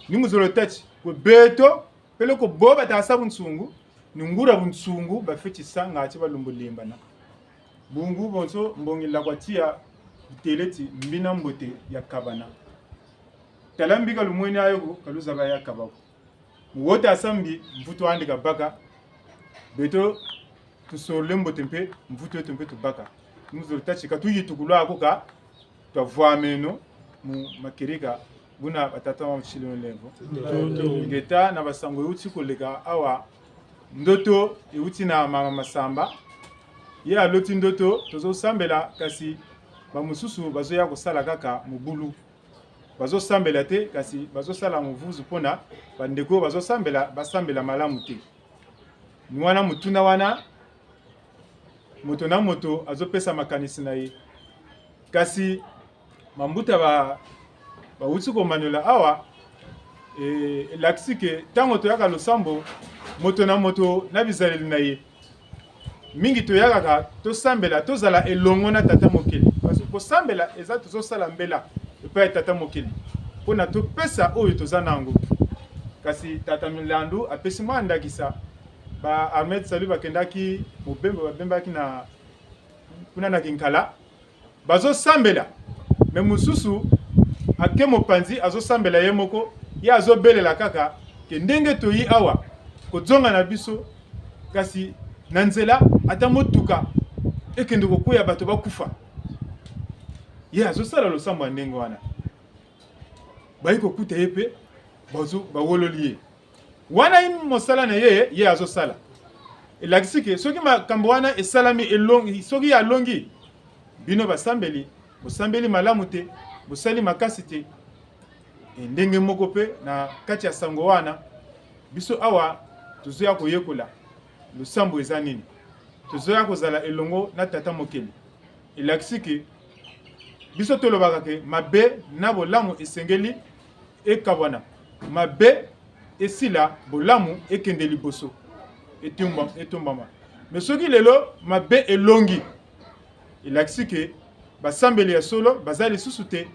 Ni mu zolo tâ ti, kwe beto, peleko bo bata sa bunsungu, ni nguria bunsungu bafweti sa ngatu balembo lembana. Bungu bonso mbongi la kwa tiya butêle ti mbi na mbote yakabana. Tala mbi ka lumweni ayo ko, ka luzaba yakaba ko. Mu wo ta sa mbi, mvutu andi kabaka. Beto tusolole mbote mpe, mvutu eto mpe tubaka. Mu zolo tâ ti ka tuyitukulu ko kâ, twavwameno mu matieleka, buna batata bamusisile lemvo. Ingeta na basangu yewuti koleka awa, ndoto yewuti na mama Masamba. Ye aloti ndoto, tozo sambela, kasi bamosusu bazoya kosala kaka mobulu. Bazo sambela te, kasi bazo sala muvuzu mpo na bandeko bazo sambela, basambela malamu te. Ni wana motuna wana, moto na moto azo pesa makanisi na ye. Kasi mambuta ba, bawuti komanyola awa, e, elakisi ke ntango toyaka losambo, moto na moto na bizaleli na ye. Mingi toyaka kaka tosambela, tozala elongo na Tata Mokeli. Parce que kosambela eza tozosala mbela epai ya Tata Mokeli. Mpo na topesa oyo toza na yango. Kasi Tata Milandu apesi mwa ndakisa. Ba Armée de Salut bakendaki mobembo, babembaki na Kuna na Kinkala, bazosambela. Mais mosusu ake mopanzi, azosambela ye moko, ye azobelela kaka ke ndenge toyi awa, kozonga na biso, kasi na nzela, ata motuka ekende kokweya, bato bakufa. Ye azosala losambo ya ndenge wana. Bayi kokuta ye mpe, bazo-, bawololi ye. Wana yina mosala na ye, ye azosala. Elakisi ke soki makambo wana esalami, elongi, soki alongi, bino basambeli, bosambeli malamu te, bosali makasi te. E, ndenge moko mpe na kati ya sango wana, biso awa tozoya koyekola losambo eza nini. Tozoya kozala elongo na Tata Mokeli. Elakisi ke biso tolobaka ke mabe na bolamu esengeli ekabwana. Mabe esila, bolamu ekende liboso, etumba-, etumbama. Mais soki lelo mabe elongi, elakisi ke basambeli ya solo baza lisusu te.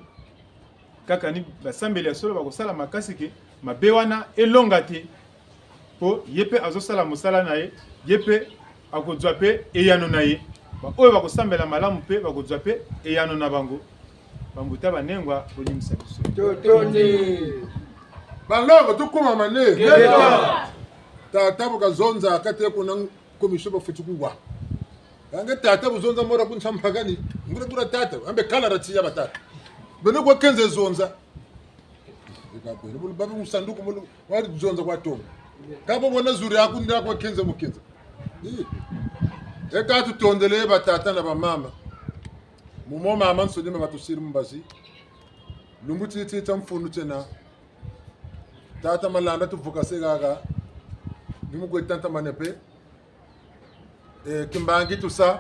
Kaka ni basambeli ya solo bakosala makasi ke mabe wana elonga te. Po ye mpe azosala mosala na ye, ye mpe akozwa mpe eyano na ye. Baoyo bakosambela malamu mpe bakozwa mpe eyano na bango. Bambuta banengwa, bolimbisa biso. Totondi. Balongo, tukumamane. Ngeta. Tata bu kazonza kate kuna commission bafweti kuwa. Yange tata bu zonza mora kunsa mpakani. Ngura ngura tata, ambe kala rati ya batata. Beno kwa kenze zonza. Eka beno, bulu babi musanduku, mulu, wari zonza kwa tonga. Kabo bona zuri aku nda kwa kenze mu kenze. Ii. Eka tutondele batata na bamama. Mumo mama nsoni mama tusiri mbazi. Lumbu titi tia mfunu tiena. Tata Malanda tuvukase haha. Ni mu kwe tanta manepe. E, kimbangi tusa.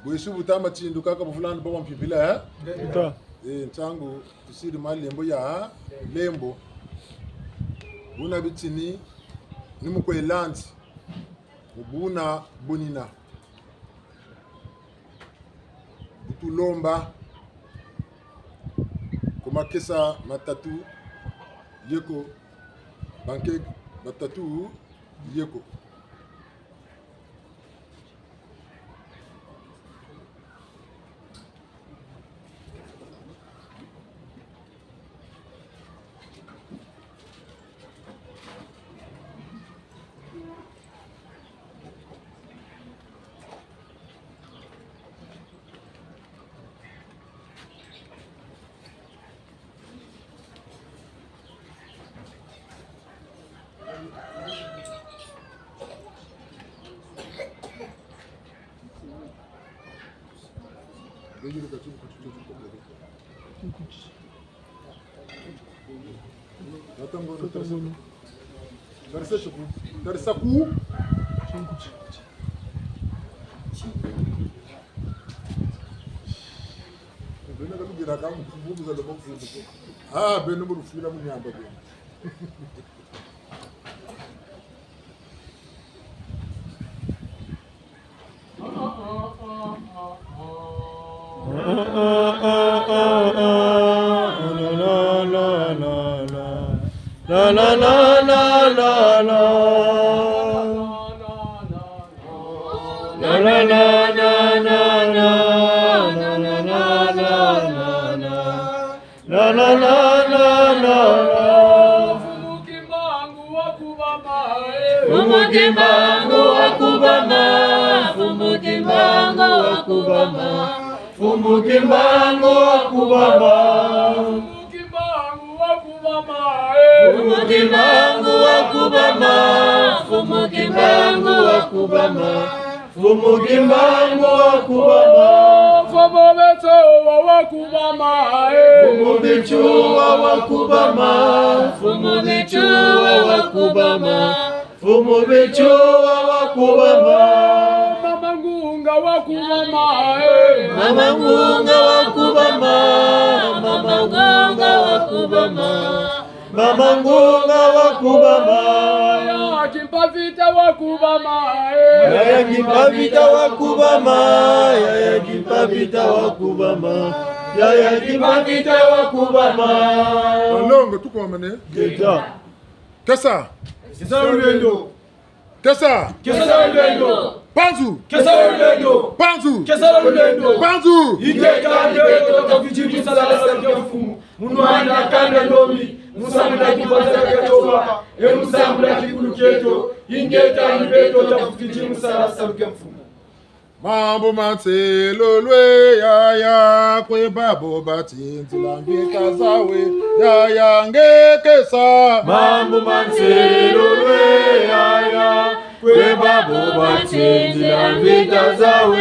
Bwesi buta matindu kaka bufulani baba mpipila, eh? Buta. E, ntangu tusiri ma lembo ya lembo. Buna bitini, ni mu kwe landi. Mu buna bunina. Bu tulomba ku makesa matatu yeko, banke batatu yeko. Tarisa ku, tarisa ku. Beno kalugira ka mfumu za lobo mfumu. Ah, beno bu lufwila mu nyamba beno. Mfumu Kimbangu wa kubama, eh. Mfumu Kimbangu wa kubama, Mfumu Kimbangu wa kubama, Mfumu Kimbangu wa kubama. Mfumu Kimbangu wa kubama, eh. Mfumu Kimbangu wa kubama, Mfumu Kimbangu wa kubama. Mfumu Kimbangu wa kubama. Mfumu Matsoua wa kubama, eh. Mfumu Matsoua wa kubama. Mfumu Matsoua wa kubama. Mfumu Matsoua wa kubama. Mama Ngunga wa kubama, eh. Mama Ngunga wa kubama. Mama Ngunga wa kubama. Mama Ngunga wa kubama. Yaya Kimpa Vita wa kubama, eh. Yaya Kimpa Vita wa kubama. Yaya Kimpa Vita wa kubama. Yaya Kimpa Vita wa kubama. Balongo, tukomane. Ngeta. Kesa. Kesa lulendo. Kesa. Kesa lulendo. Mpanzu! Kesa lulendo! Mpanzu! Kesa lulendo! Mpanzu! Ingeta ni beto tafweti mu sala salu kia mfumu. Mu nwana kanda ndombi, mu sambula kibanza kia tioba, e mu sambula kikulu kieto, ingeta ni beto tafweti mu sala salu kia mfumu. Mambu ma nsilulu e yaya, kwe babo batindila mvita zawu e yaya, nge kesa. Mambu ma nsilulu e yaya, kwe babo batindila mvita zawu e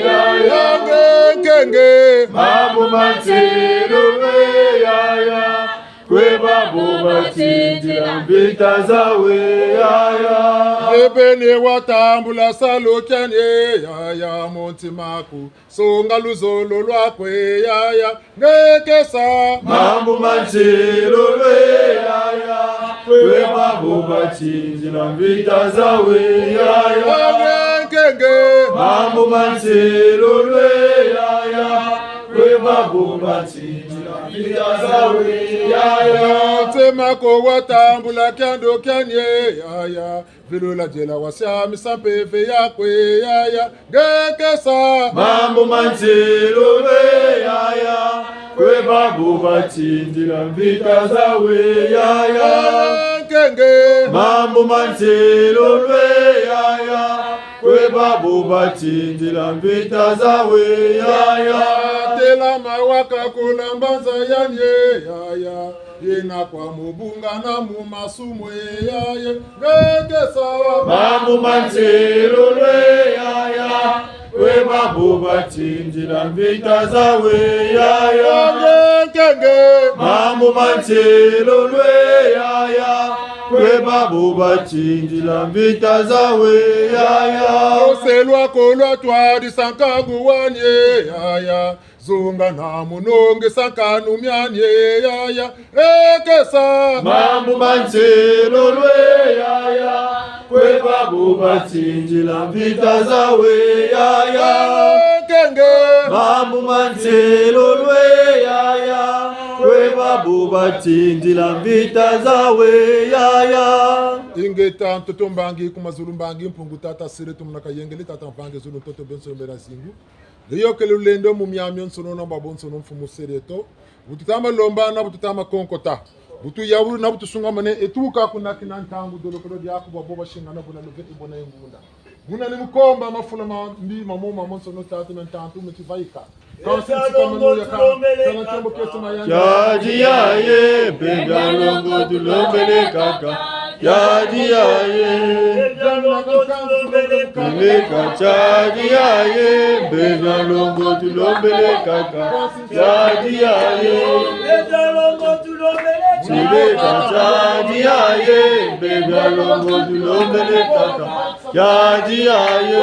yaya, nge kenge. Mambu ma nsilulu e yaya, kwe babo batindila mvita zawu e yaya. Nge beni watambula salu kiani e yaya, mu ntima'aku songa luzolo lwaku e yaya, nge kesa. Mambu ma nsilulu e yaya, kwe babo batindila mvita zawu e yaya, nge kenge. Mambu ma nsilulu e yaya, kwe babo batindila mvita zawu e yaya. Ntima ko watambula kiando kiani e yaya, vilula diela wasiamisa mpeve yaku e yaya, nge kesa. Mambu ma nsilulu e yaya, kwe babo batindila mvita zawu e yaya, nge kenge. Mambu ma nsilulu e yaya, kwe babo batindila mvita zawu e yaya. Tela mawa kakula mbanza yani e yaya, yena kwa mu bungana mu masumu e yaya, nge kesa. Mambu ma nsilulu e yaya, kwe babo batindila mvita zawu e yaya, nge kenge. Mambu ma nsilulu e yaya, kwe babo batindila mvita zawu e yaya. Luse lwaku lwatwadisa nkangu wani e yaya, zungana mu nongesa nkanu miani e yaya, nge kesa. Mambu ma nsilulu e yaya, kwe babo batindila mvita zawu e yaya, nge kenge. Mambu ma nsilulu e yaya, kwe babo batindila mvita zawu e yaya. Ingeta, ntoto mbangi, ku mazulu mbangi, Mpungu Tata sile, tumuna kayengele, Tata mvangi zulu, ntoto, bionsono bena zingu. Luyokele lulendo mu miamiansoni na babonsono, Mfumu seleto. Bu tutama lomba na bu tutama konkota, bu tuyabula na bu tusungamane, e tuka kuna kina ntangu dolokolo diaku babo basingana buna luve e bona e ngunda. Buna ni mu komba mafula mambi mamo mamonsono tatu na ntantu mu tivayika. Kansi ntika manu ya ka, kana tiambo kieto mayani. Tiadi yaye, mpe bia longo tulombele kaka. Tiadi yaye. Tileka tiadi yaye, mpe bia longo tulombele kaka. Tiadi yaye. Tileka tiadi yaye, mpe bia longo tulombele kaka. Tiadi yaye.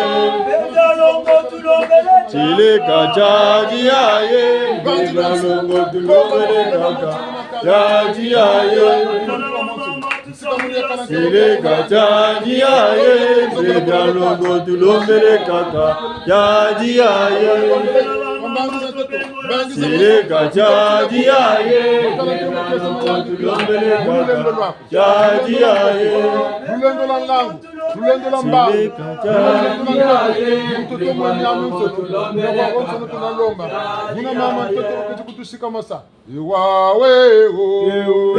Tileka tiadi yaye, mpe bia longo tulombele kaka. Tiadi yaye. Tileka tiadi yaye, mpe bia longo tulombele kaka. Tiadi yaye. Tileka tiadi yaye, mpe bia longo tulombele kaka. Tiadi yaye. Lulendo lwa nlangu, lulendo lwa mbangu, lulendo lwa nlangu. Ntoto mwa miamiansoni, na babonsono tuna lomba. Buna mama ntoto baketi kutusikamasa. E wawe o.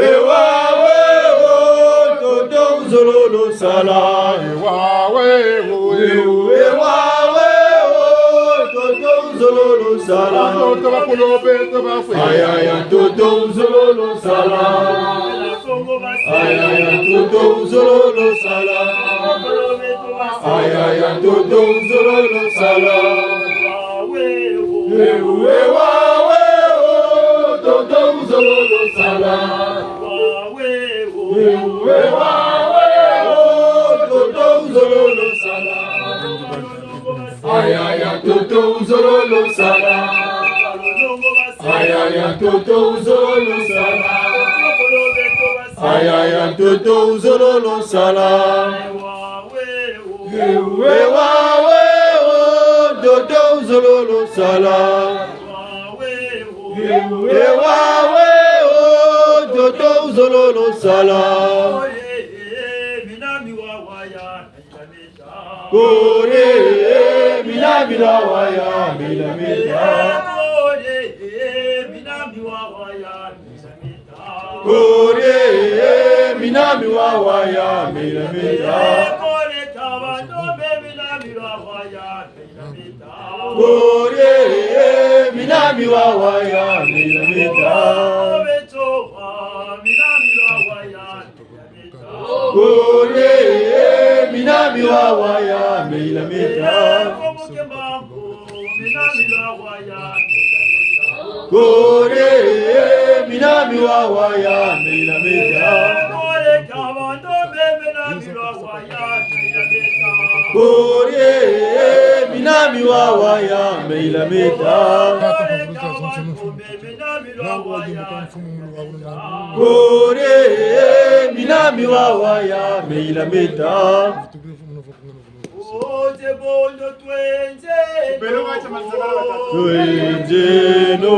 E wawe o, ntoto wuzololo sala. E wawe o. E wawe o, ntoto wuzololo sala. Ntoto bakulu beto bafwe. Ayaya, ntoto wuzololo sala. Ayaya, ntoto wuzololo sala. Ayaya, ntoto wuzololo sala. Ewe, ewe, wawe, o, ntoto wuzololo sala. Ewe, wawe, o, ntoto wuzololo sala. Ayaya, ntoto wuzololo sala. Ayaya, ntoto wuzololo sala. Ayaya, ntoto wuzololo sala. Ewe, wawe, o, ntoto wuzololo sala. Ewe, wawe, o, ntoto wuzololo sala. Kore, eh, mina milwa wa ya, mila meta. Kore, eh, mina milwa wa ya, mila meta. Kore, eh, mina milwa wa ya, mila meta. Kore, taba ndombe, mina milwa wa ya, mila meta. Kore, eh, mina milwa wa ya, mila meta. Kore, eh, mina milwa wa ya, mila meta. Kore, eh, mina milwa wa ya, mila meta. Kore, eh, mina milwa wa ya, mila meta. Kore, eh, mina milwa wa ya, mila meta. Twenze no,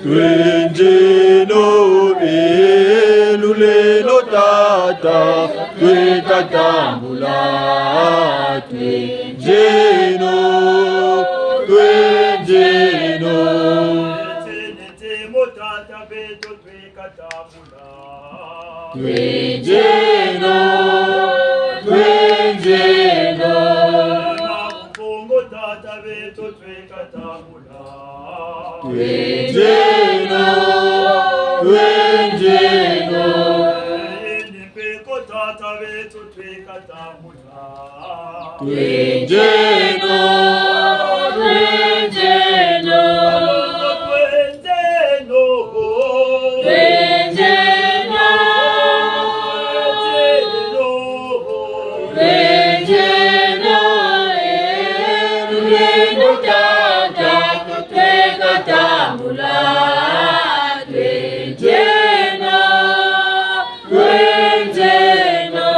twenze no, eh, lulendo tata, tweka tambula, twenze no, twenze no. Twenze no, twenze no. Kongo tata beto tweka tambula. Twenze no, twenze no. Ene peko tata beto tweka tambula. Twenze no, twenze no. Twenze no. Twenze no. Twenze no. Eh, lulendo tata, tweka tambula. Twenze no. Twenze no.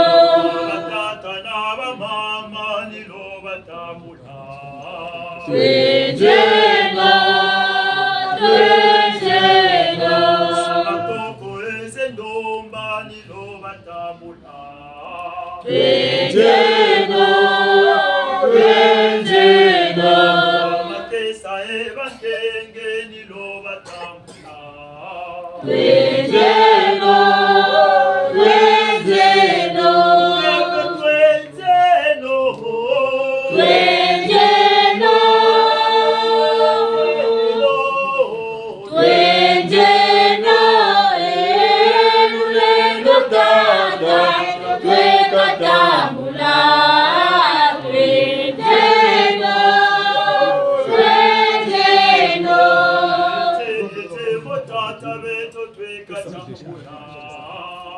Batata na bamama ni lo batambula. Twenze no, twenze no. Batoko eze ndomba ni lo batambula. Twenze no, twenze no. Bakesa e bantenge ni lo batambula. Twenze no, twenze no. Twenze no. Twenze no. Twenze no, eh, lulendo tata, tweka tambula. Twenze no, twenze no. Twenze no, tata beto tweka tambula.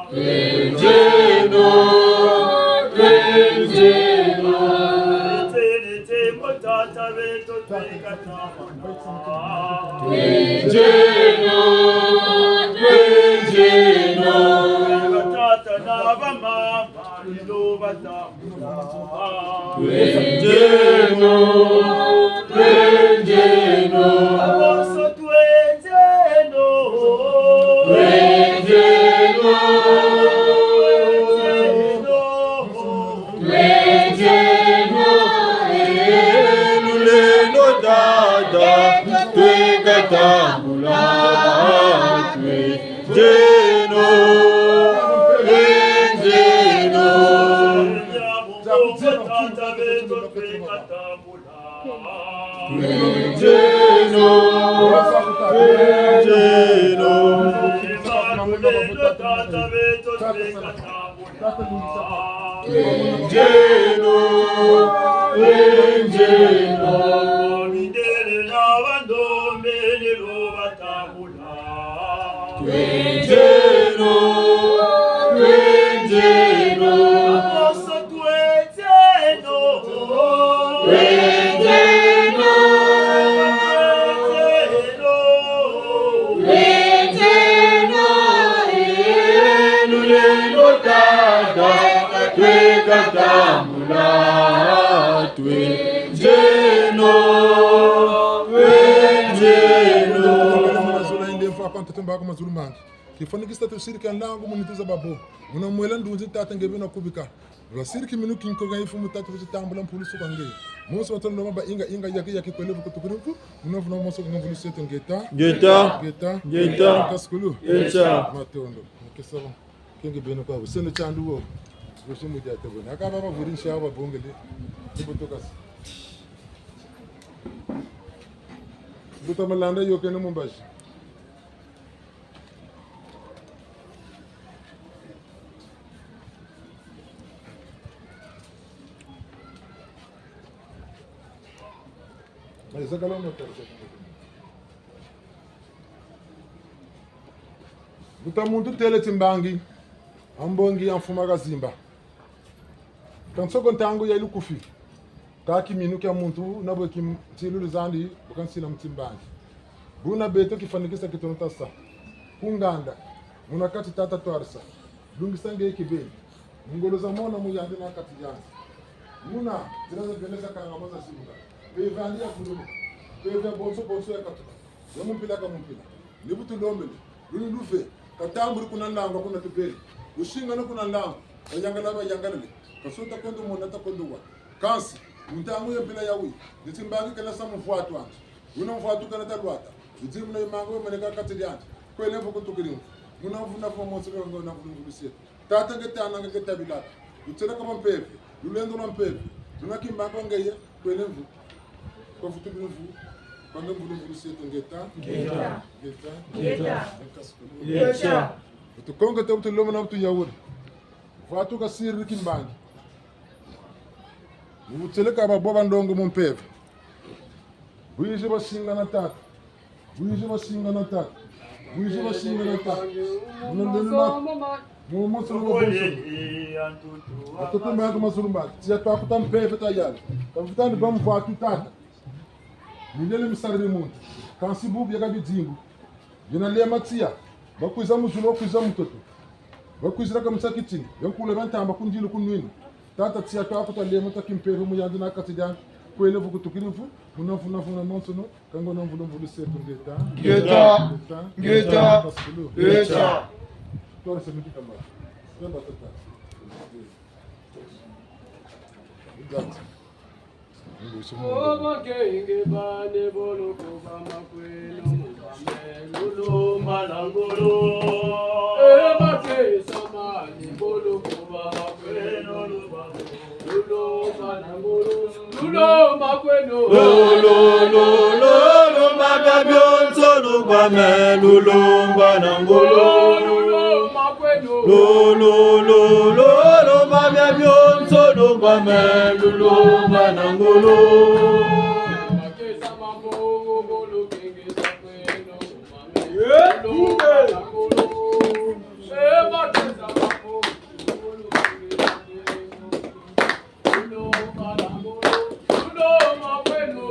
Twenze no, twenze no. Twenze no, tata beto tweka tambula. Twenze no, twenze no. Batata na bamama ni lo batambula. Twenze no, twenze no. Abonso twenze no. Twenze no. Twenze no. Twenze no. Eh, lulendo tata, tweka tambula. Twenze no, twenze no. Twenze no, twenze no. Twenze no, twenze no. Mindele na bandombe ni lo batambula. Twenze no, twenze no. Abonso twenze no. Twenze no. Twenze no. Twenze no, eh, lulendo tata, tweka tambula. Twenze no, twenze no. Mazulu inde mfa kwa ntoto mbako mazulu mangi. Tifwanikisa tusirika nlangu mu nitu za babo. Muna mwela ndunzi tata nge bena kubika. Basiriki minu kinkoga yi mfumu tata bati tambula mpulusu kwa nge. Monso wa tolo maba inga inga yaki yaki kwele vukutukiri mfu. Muna vuna monso kwa mvulusi yeto ngeta. Ngeta. Ngeta. Ngeta. Kaskulu. Ngeta. Matondo. Nkesa ba. Kenge beno kwa buseno tiandu wo. Bosi mu diata bona. Aka baba vuri nsia babongele. Tibuto kasi. Buta malanda yo kene mu mbazi. Buta muntu têle timbangi, a mbongi ya mfumu Kazimba. Ka nsoko ntangu ya lukufi. Ka kiminu kia muntu, na bwe ki ntilulu zandi, bu kansila mu timbangi. Buna beto tifwanikisa kitono tasa. Ku nganda, muna kati tata twarisa. Lungisa nge kibeni. Mu ngolo za mona mu yandi na kati yandi. Muna, nzila za bele za kangama za sibuka. Mpeve yandi ya kulumuka. Mpeve ya bonso bonso ya katuka. Ya mu mpila ka mu mpila. Ni bu tulombele. Lulu luve. Katambuli kuna nlangu kuna tubele. Lusingana kuna nlangu. Bayangala bayangalele. Ka so ta kondo mona ta kondo wa. Kansi, mu ntangu ya mpila yayi, ni timbangi kena sa muvwatu andi. Wuna muvwatu kena ta lwata. Nzimbu na yimangu ya meneka kati diandi. Kwele vukutukiri mfu. Muna mvu na mvu monso kwa ngo na mvulusi yeto. Tata nge tana nge tabilaka. Lutêlaka ba mpeve. Lulendo lwa mpeve. Luna kimbangi ngeye. Kwele mvu. Kwa vutukiri mvu. Kwa nge mvulusi yeto ngeta. Ngeta. Ngeta. Ngeta. Ngeta. Ngeta. Tukonga ta bu tulomba na bu tuyawula. Vwatu kasiri kimbangi. Mu butêle ka babo ba ndongo mu mpeve. Bwizi basingana tata. Bwizi basingana tata. Bwizi basingana tata. Muna ndeni na mu monso na bonso. Atoto mba yaka mazulu mba. Tiya twakuta mpeve tayala. Ka mvuta ni ba mvwatu tata. Mindele misariri muntu. Kansi bubu bieka bidimbu. Biena lema tiya. Bakwiza mu zulu, bakwiza mu ntoto. Bakwizila ka mu sa kitini. Bia nkula bia ntamba ku ndilu ku nwini. Tata tiya twakuta lema ta kimpeve mu yandi na kati diandi. Kwele vukutukiri mvu. Muna mvu na mvu na monsono. Ka ngo na mvulusi yeto ngeta. Ngeta. Ngeta. Ngeta. Kaskulu. Ngeta. Twala se miti kamba. Kamba tata. Ngeta. Obakenge bane boloko ba makweno mubambe lulomba na ngolo. Ebakesa mane boloko ba makweno lubambe lulomba na ngolo. Lulomba kweno. Lo, lo, lo, lo, lomba bia bionso lubambe lulomba na ngolo. Lulomba kweno. Lo, lo, lo, lo, lomba bia bionso lubambe lulomba na ngolo.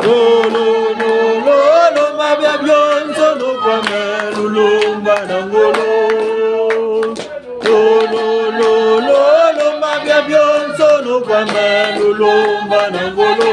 Lo, lo, lo, lo, lomba bia bionso lukwame lulomba na ngolo. Lo, lo, lo, lo, lomba bia bionso lukwame lulomba na ngolo.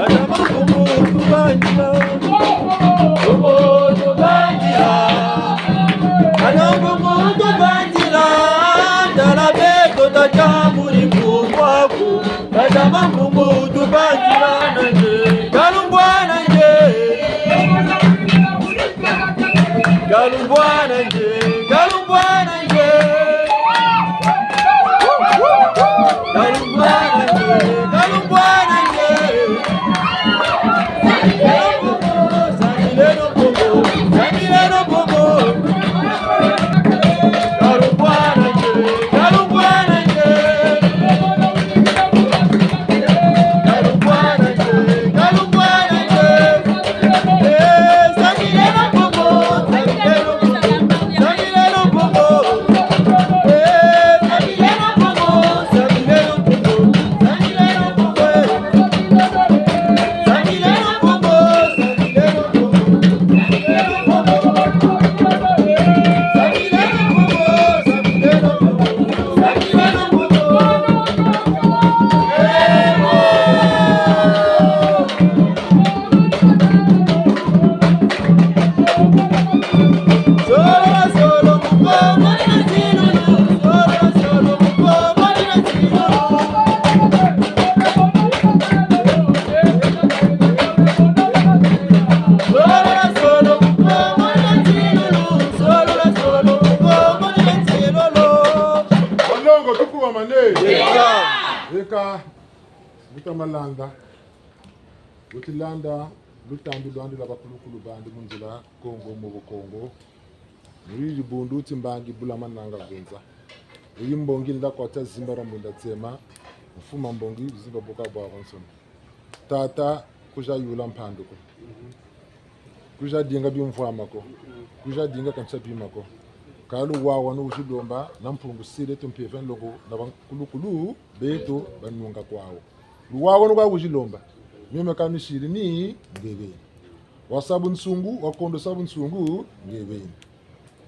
Bana ba Mpungu tubandila, Mpungu tubandila. Bana ba Mpungu tubandila. Tala beto tatambuli Mpungu aku. Bana ba Mpungu tubandila. Kalumbwa na nge. Kalumbwa na nge. Kalumbwa na nge. Mane. Eka. Buta malanda. Buti landa lutambi lwandi lwa bakulukulu bandi mu nzila Kongo mu Bukongo. Muri dibundu ti mbangi bula mananga gunza. Eyi mbongi nda kwa tia zimba ra mwinda tsema. Mfuma mbongi zimba boka bwabwansoni. Tata, kuza yula mpandu ko. Kuza dinga bimvwama ko. Kuza dinga kansa bima ko. Ka luwawanu wuzi lomba na Mpungu Sile tu mpeve nlongo na bakulukulu beto banunga kwawu. Luwawanu kwa wuzi lomba. Mio meka misiri ni nge beni. Wasa bunsungu, wakondo sa bunsungu, nge beni.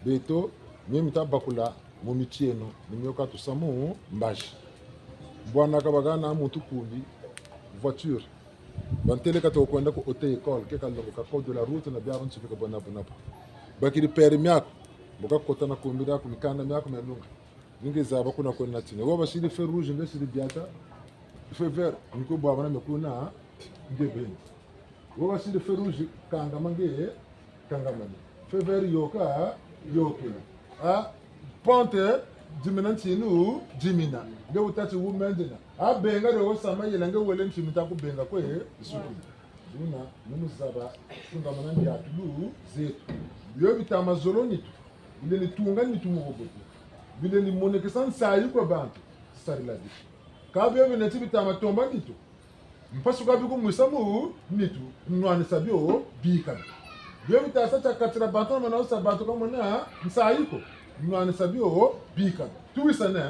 Beto, mio mita bakula mu mitieno, ni mio ka tusa mu mbazi. Bwana kabaka na muntu kumbi, voiture. Bantele ka toko kwenda ku auto-école, ke kalongo ka code de la route na bia bantu bika bona bona pa. Bakiri permis miaku, mbo kakota na kumbi diaku mikanda miaku mialunga. Ni nge zaba kuna kwenda tina. Wo basiri feu rouge, nge siri biata, feu vert, nko bwabana mekuna, nge beni. Wo basiri feu rouge, kangama nge, kangamani. Feu vert yoka, yokele. A, ponte, dimina ntinu, dimina. Nge wutati wumendena. A, benga de wo sama yela nge wele ntinu ta kubenga kwe, isuki. Buna, ni mu zaba, tungamana ndiatulu zeto. Bio bita ma zolo nitu, bilendi tunga nitu mu bubote. Bilendi monekesa nsayi kwa bantu, sarila bitu. Ka bio bineti bita ma tomba nitu, mpasuka bikumwisa mu nitu, nwanisa bio bika. Bio bita sa tia katila bantu na mana wusa bantu ka mona nsayi ko, nwanisa bio bika. Tuwisane?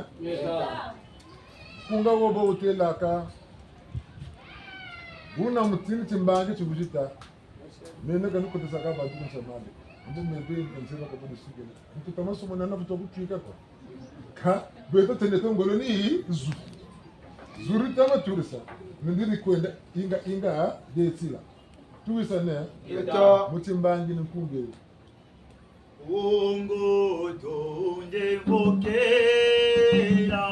Nkunga wo bo wutelaka. Buna mutini timbangi ti wuzita. Mene ka nukotesaka bantu ku nsamali. Mbo mebe nzeba ka bodi sukele. Ntu tama somo nana vutu kutwika kwa. Ka, beto tene to ngolo ni zu. Zuri tama turisa. Nindiri kwenda inga, inga, detila. Tuwisane? Eta. Mutimbangi ni nkunge. Wongo tonde vokela,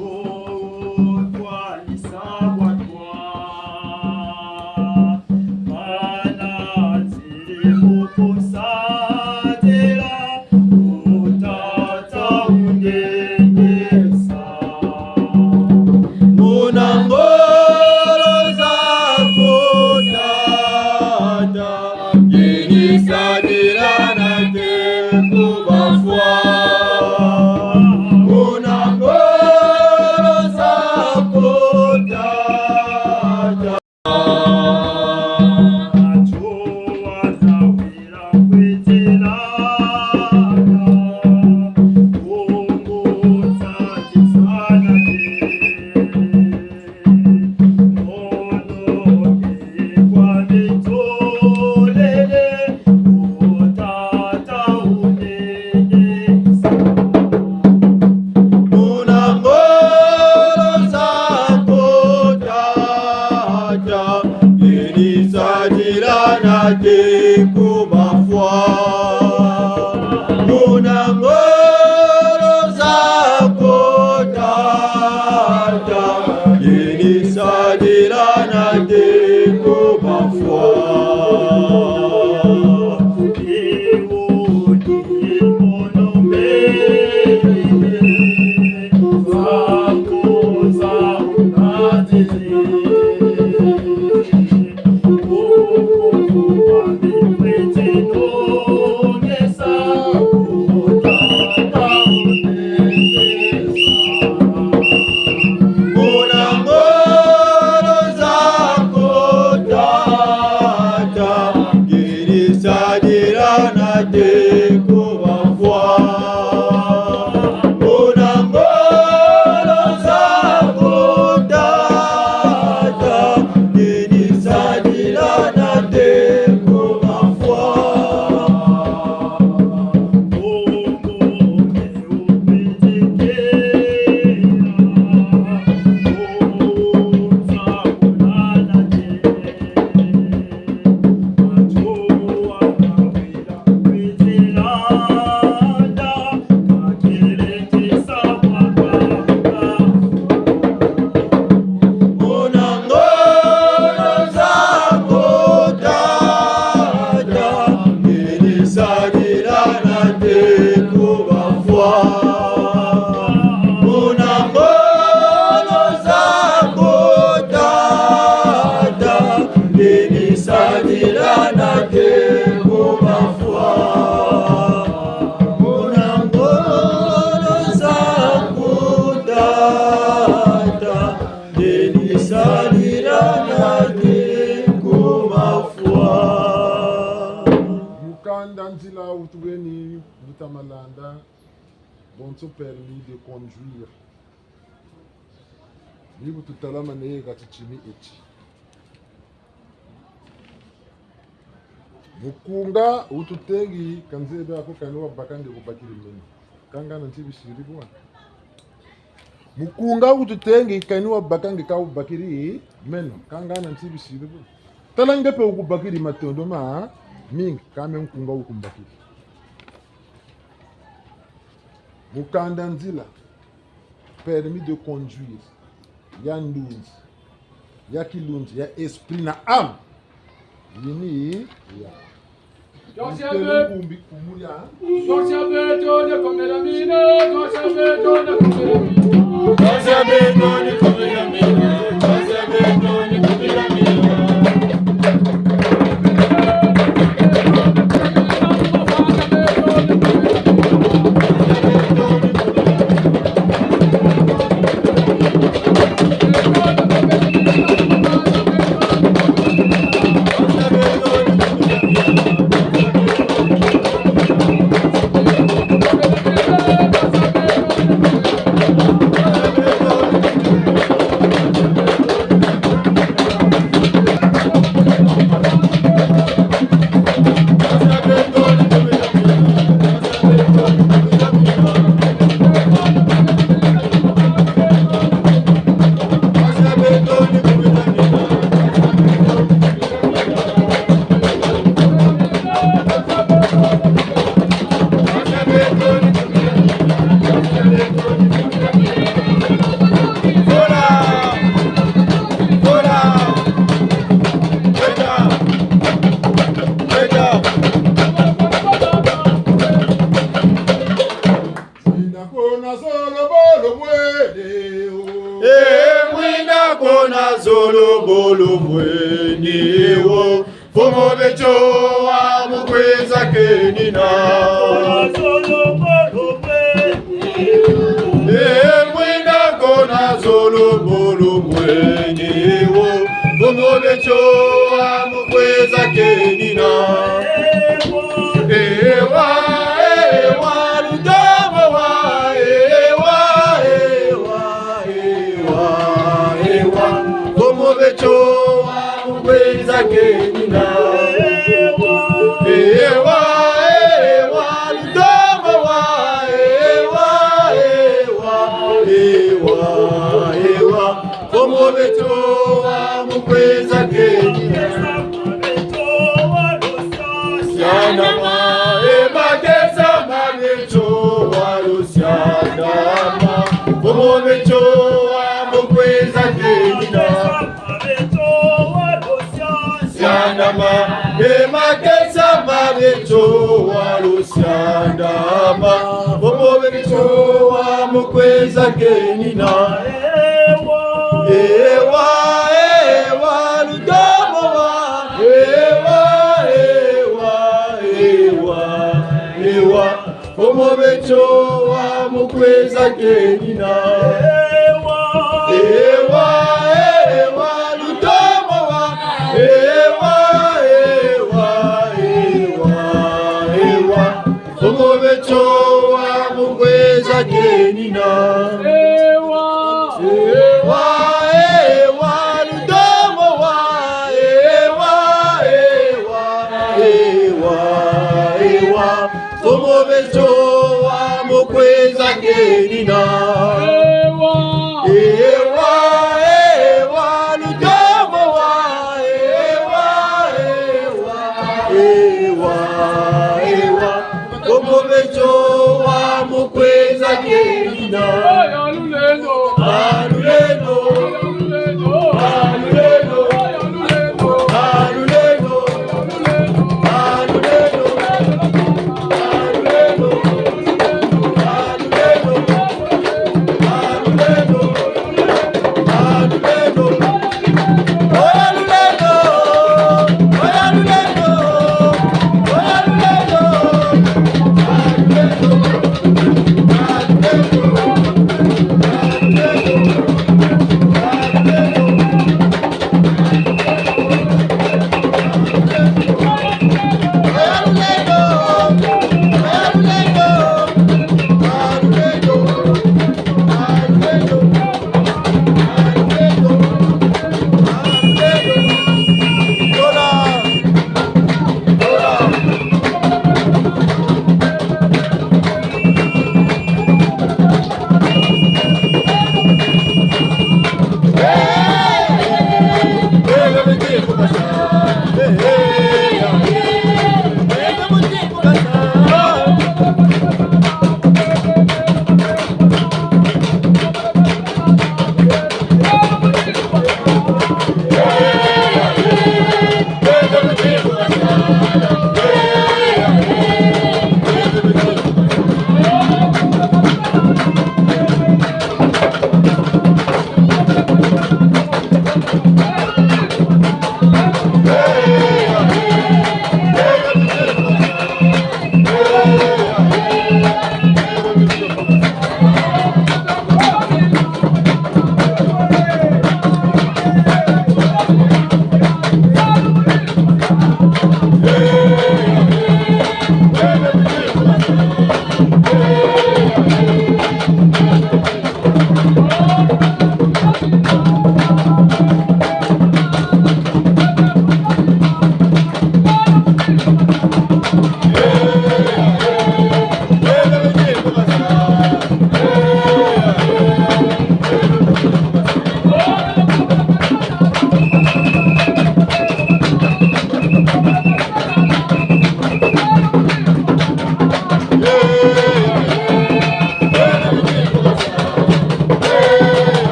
wotwanisa bwatwa. Bana nzele mokosa tela, wotata undengesa. Muna ngolo zako tata, yinisa bilana te kubafwa. bonso permis de conduire. Ni bu tutalama ne ka titimi eti. Mukunga wu tutengi ka nzebi ako kani wabaka nge kubakiri meno. Kâ ngana nti bisiri bwa. Mukunga wu tutengi kani wabaka nge ka wubakiri meno. Kâ ngana nti bisiri bwa. Tala nge mpe wukubakiri matondo mamingi, kâ me mukunga wukumbakiri. Mukanda nzila, permis de conduire, ya ndunzi, ya kilunzi, ya esprit na âme. Yini ya. Ntelo nkumbi kumuria. Mwina kona zolo bolo mwene wo. Eh, mwina kona zolo bolo mwene wo. Mfumu beto wa mu kwiza kenina. Eh, mwina kona zolo bolo mwene wo. Mfumu beto wa mu kwiza kenina. Ewa, ewa, lutomo wa, ewa, ewa, ewa, ewa. Mfumu beto wa mu kwiza kenina. Ewa, ewa, lutomo wa, ewa, ewa, ewa, ewa. Mfumu beto wa mu kwiza kenina. Siana ma, e makesa ma beto wa lusiana ma. Mfumu beto wa mu kwiza kenina. Siana ma, e makesa ma beto wa lusiana ma. Mfumu beto wa mu kwiza kenina. Ewa, ewa, lutomo wa. Ewa, ewa, ewa, ewa. Mfumu beto wa mu kwiza kenina. Ewa, ewa, lutomo wa. Ewa, ewa, ewa, ewa. Mfumu beto wa mu kwiza kenina. Ewa, ewa, lutomo wa. Ewa, ewa, ewa, ewa. Mfumu beto wa mu kwiza kenina. Ewa, ewa, lutomo wa. Ewa, ewa, ewa, ewa. Mfumu beto wa mu kwiza kenina. Alulendo.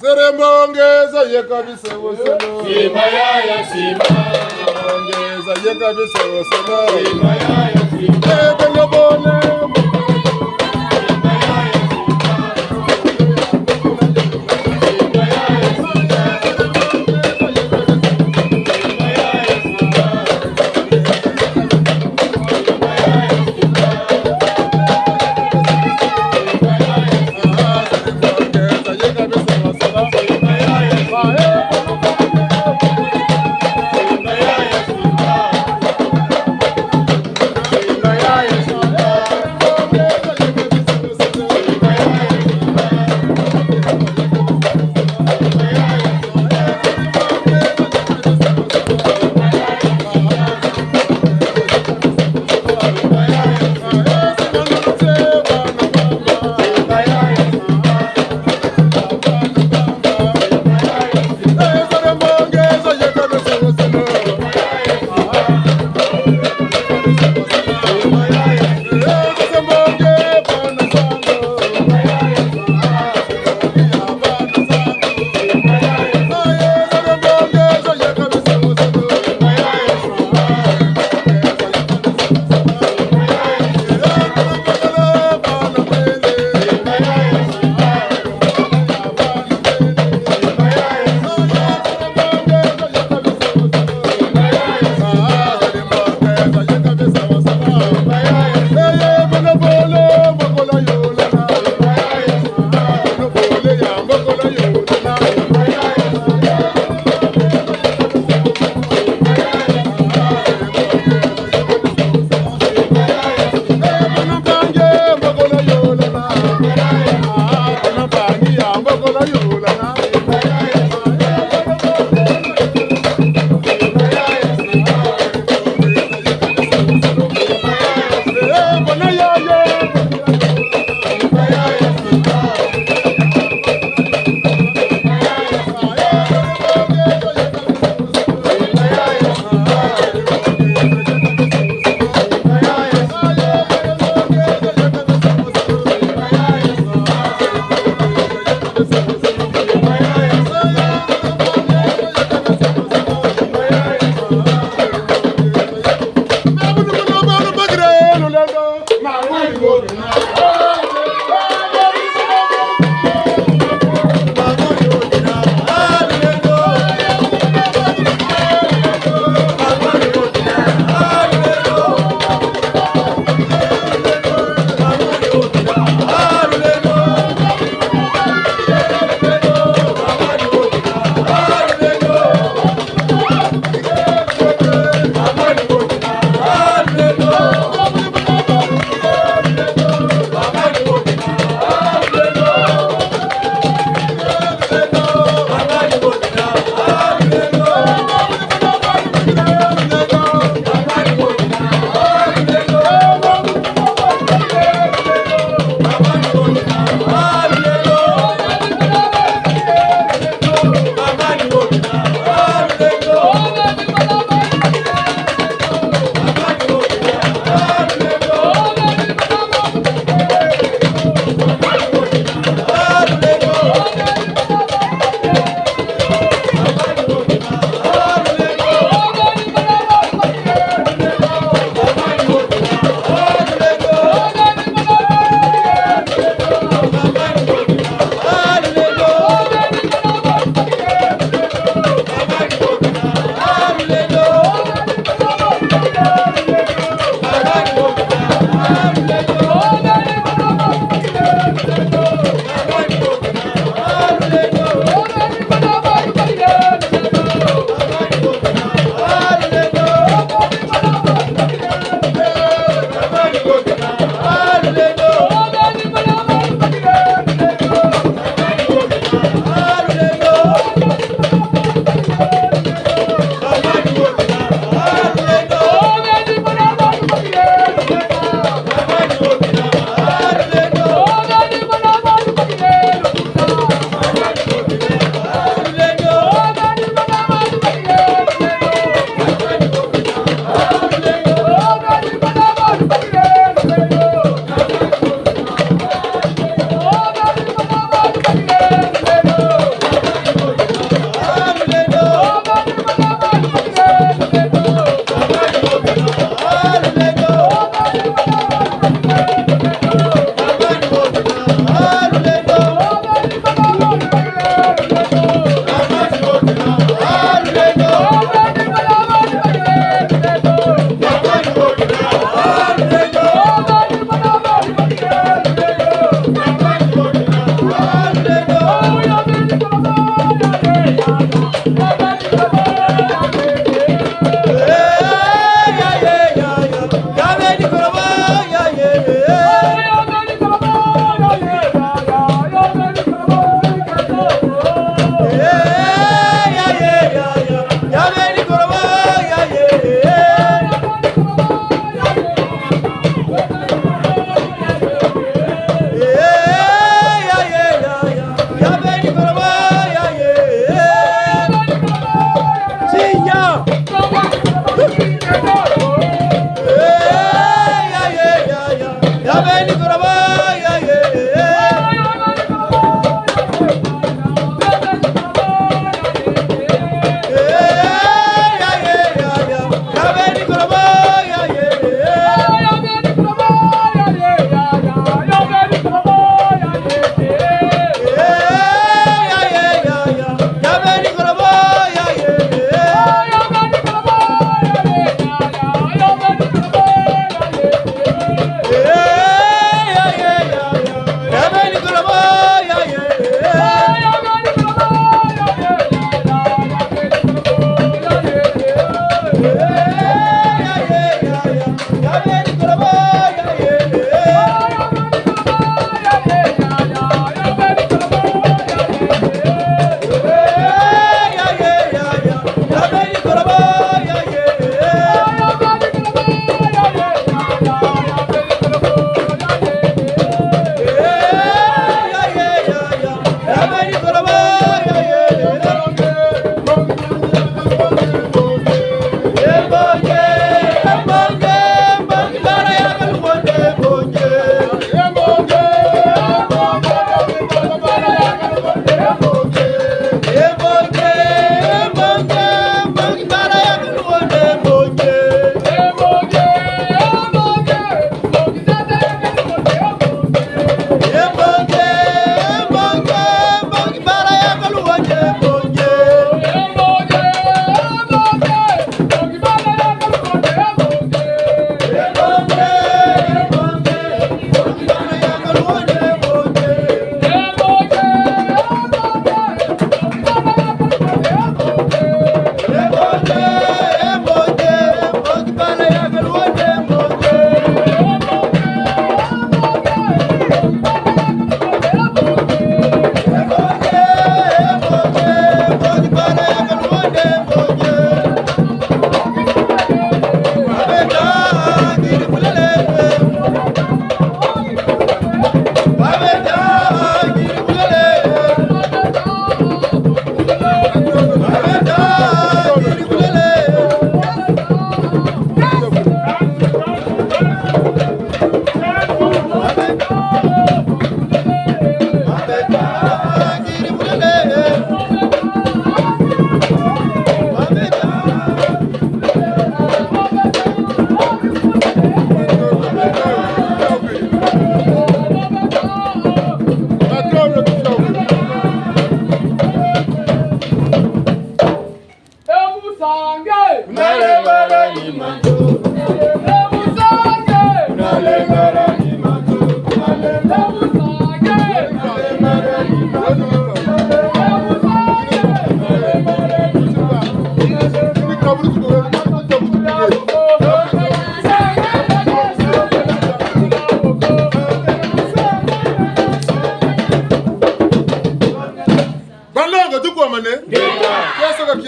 Zere mbonge za yeka bisewoselo. Simba yaya, simba. Mbonge za yeka bisewoselo. Simba yaya, simba. Ebe nge bone.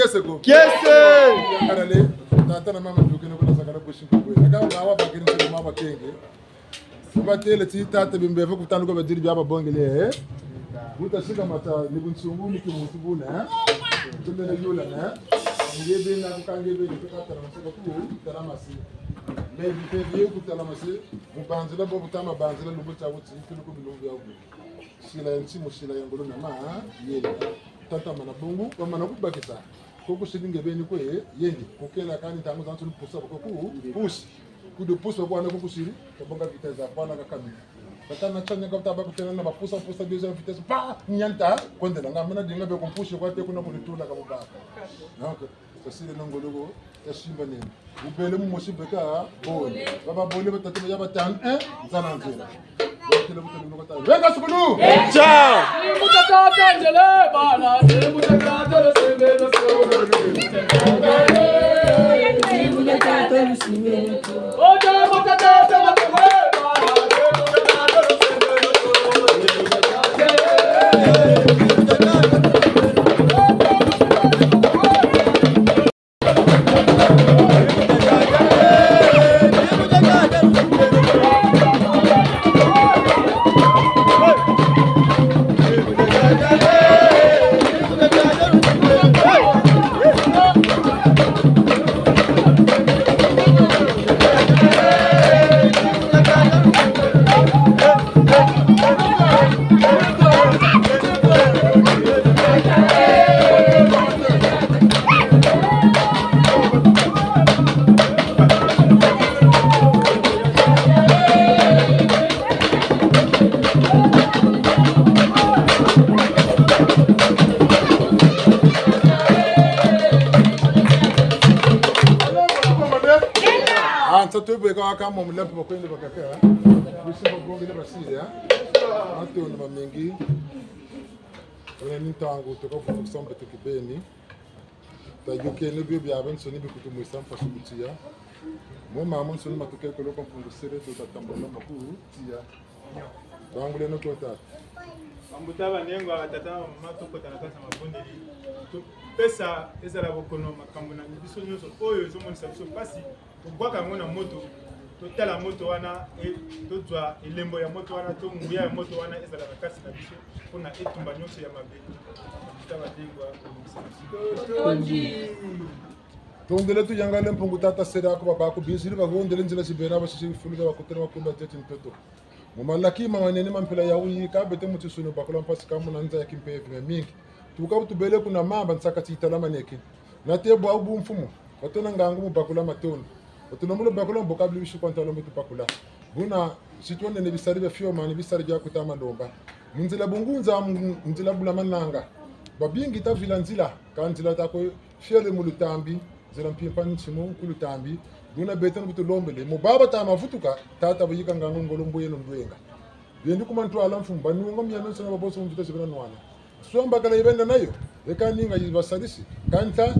Kiese! Yangalele, tata na mama, dukene kuna sakala kushi nkubwe. Aka bawa bakiri nse mama bakenge. Batêle ti tata bimbevo ku tanu ko badiri bia babongele, eh? Buta sika mata ni bunsungu ni kimuntu buna, eh? Tumene yula, eh? Ngebe na kukangebe ni kukatala masaka ku, tala masi. Mbe bimpe bie kutala masi, mu banzila bo butama banzila lumbu tia wuti, tulu ku bilumbu bia wuti. Sila ya nti mu sila ya ngolo na ma, yele. Tata mana bungu, wa mana kubakisa. Ko kusiri nge beni kwe, yendi. Kukela kani ntangu za nsoni pusa bako ku, pusi. Kudu pusa kwa na kukusiri, tabonga vitesse za kwa na kakami. Tata na tanya kata ba kutena na bapusa, pusa, deuxième vitesse, pa, nyanta, kwendela. Nga mina dinga be kumpusi kwa te kuna kulitula ka bubaka. Donc, tasiri na ngolo ko, tasimba nene. Bubele mu mosi beka, bole. Baba bole, batatu ya batanu, eh? Nzana nzela. Baba tele butele noko ta. Venga sukulu! Cha! Ah, nsa tu bwe ka waka mo mulembe bakwende bakaka. Bisi babongele basiri, eh? Matondo mamingi. Wena ni ntangu, tuka kufukusa mbeto kibeni. Tayukene bio biabiansoni bikutumwisa mpasi ku tiya. Mo mamansoni matukele kolo kwa Mpungu Sere, tutatambula maku tiya. Banguleno ko tata. Bambuta banengwa, batata na bamama, tokota na kati ya mabondeli. Topesa ezala bokono makambo na biso nyonso oyo ezomonisa biso mpasi. Tobwaka yango na moto, totala moto wana, e, tozwa elembo ya moto wana, to nguya ya moto wana ezala na kati na biso, mpo na etumba nyonso ya mabe. Tata Badengwa, tondele tuyangalele Mpungu Tata Sere ako babako biziri bahondele nzila zibena basisi bifulu bia bakotela makumba tete ntoto. Mu malaki ma manene ma mpila ya wuyi, ka bete mu tisuni bakula mpasi ka muna nza ya kimpeve miamingi. Tuka bu tubele kuna mamba nsaka ti talamaneke. Nate bwabu bumfumu, batona ngangu mu bakula matondo. Batulombolo bakula mboka bili bisi kwa ntalo mbo tubakula. Buna, si twonene bisari bia fioma ni bisari bia kutama lomba. Mu nzila bungunza, mu nzila bula mananga. Babingi tavila nzila, ka nzila tako fiele mu lutambi, nzila mpimpa nsimu ku lutambi. Buna beto ni bu tulombele. Mu baba tama vutuka, tata buyika ngangu ngolo mbo yeno ndwenga. Bendi ku mantwala mfumu, banunga miamiansoni babonso mu mvita zi bena nwana. Swa mbakala yi benda nayo, eka ninga yi basalisi, kanta,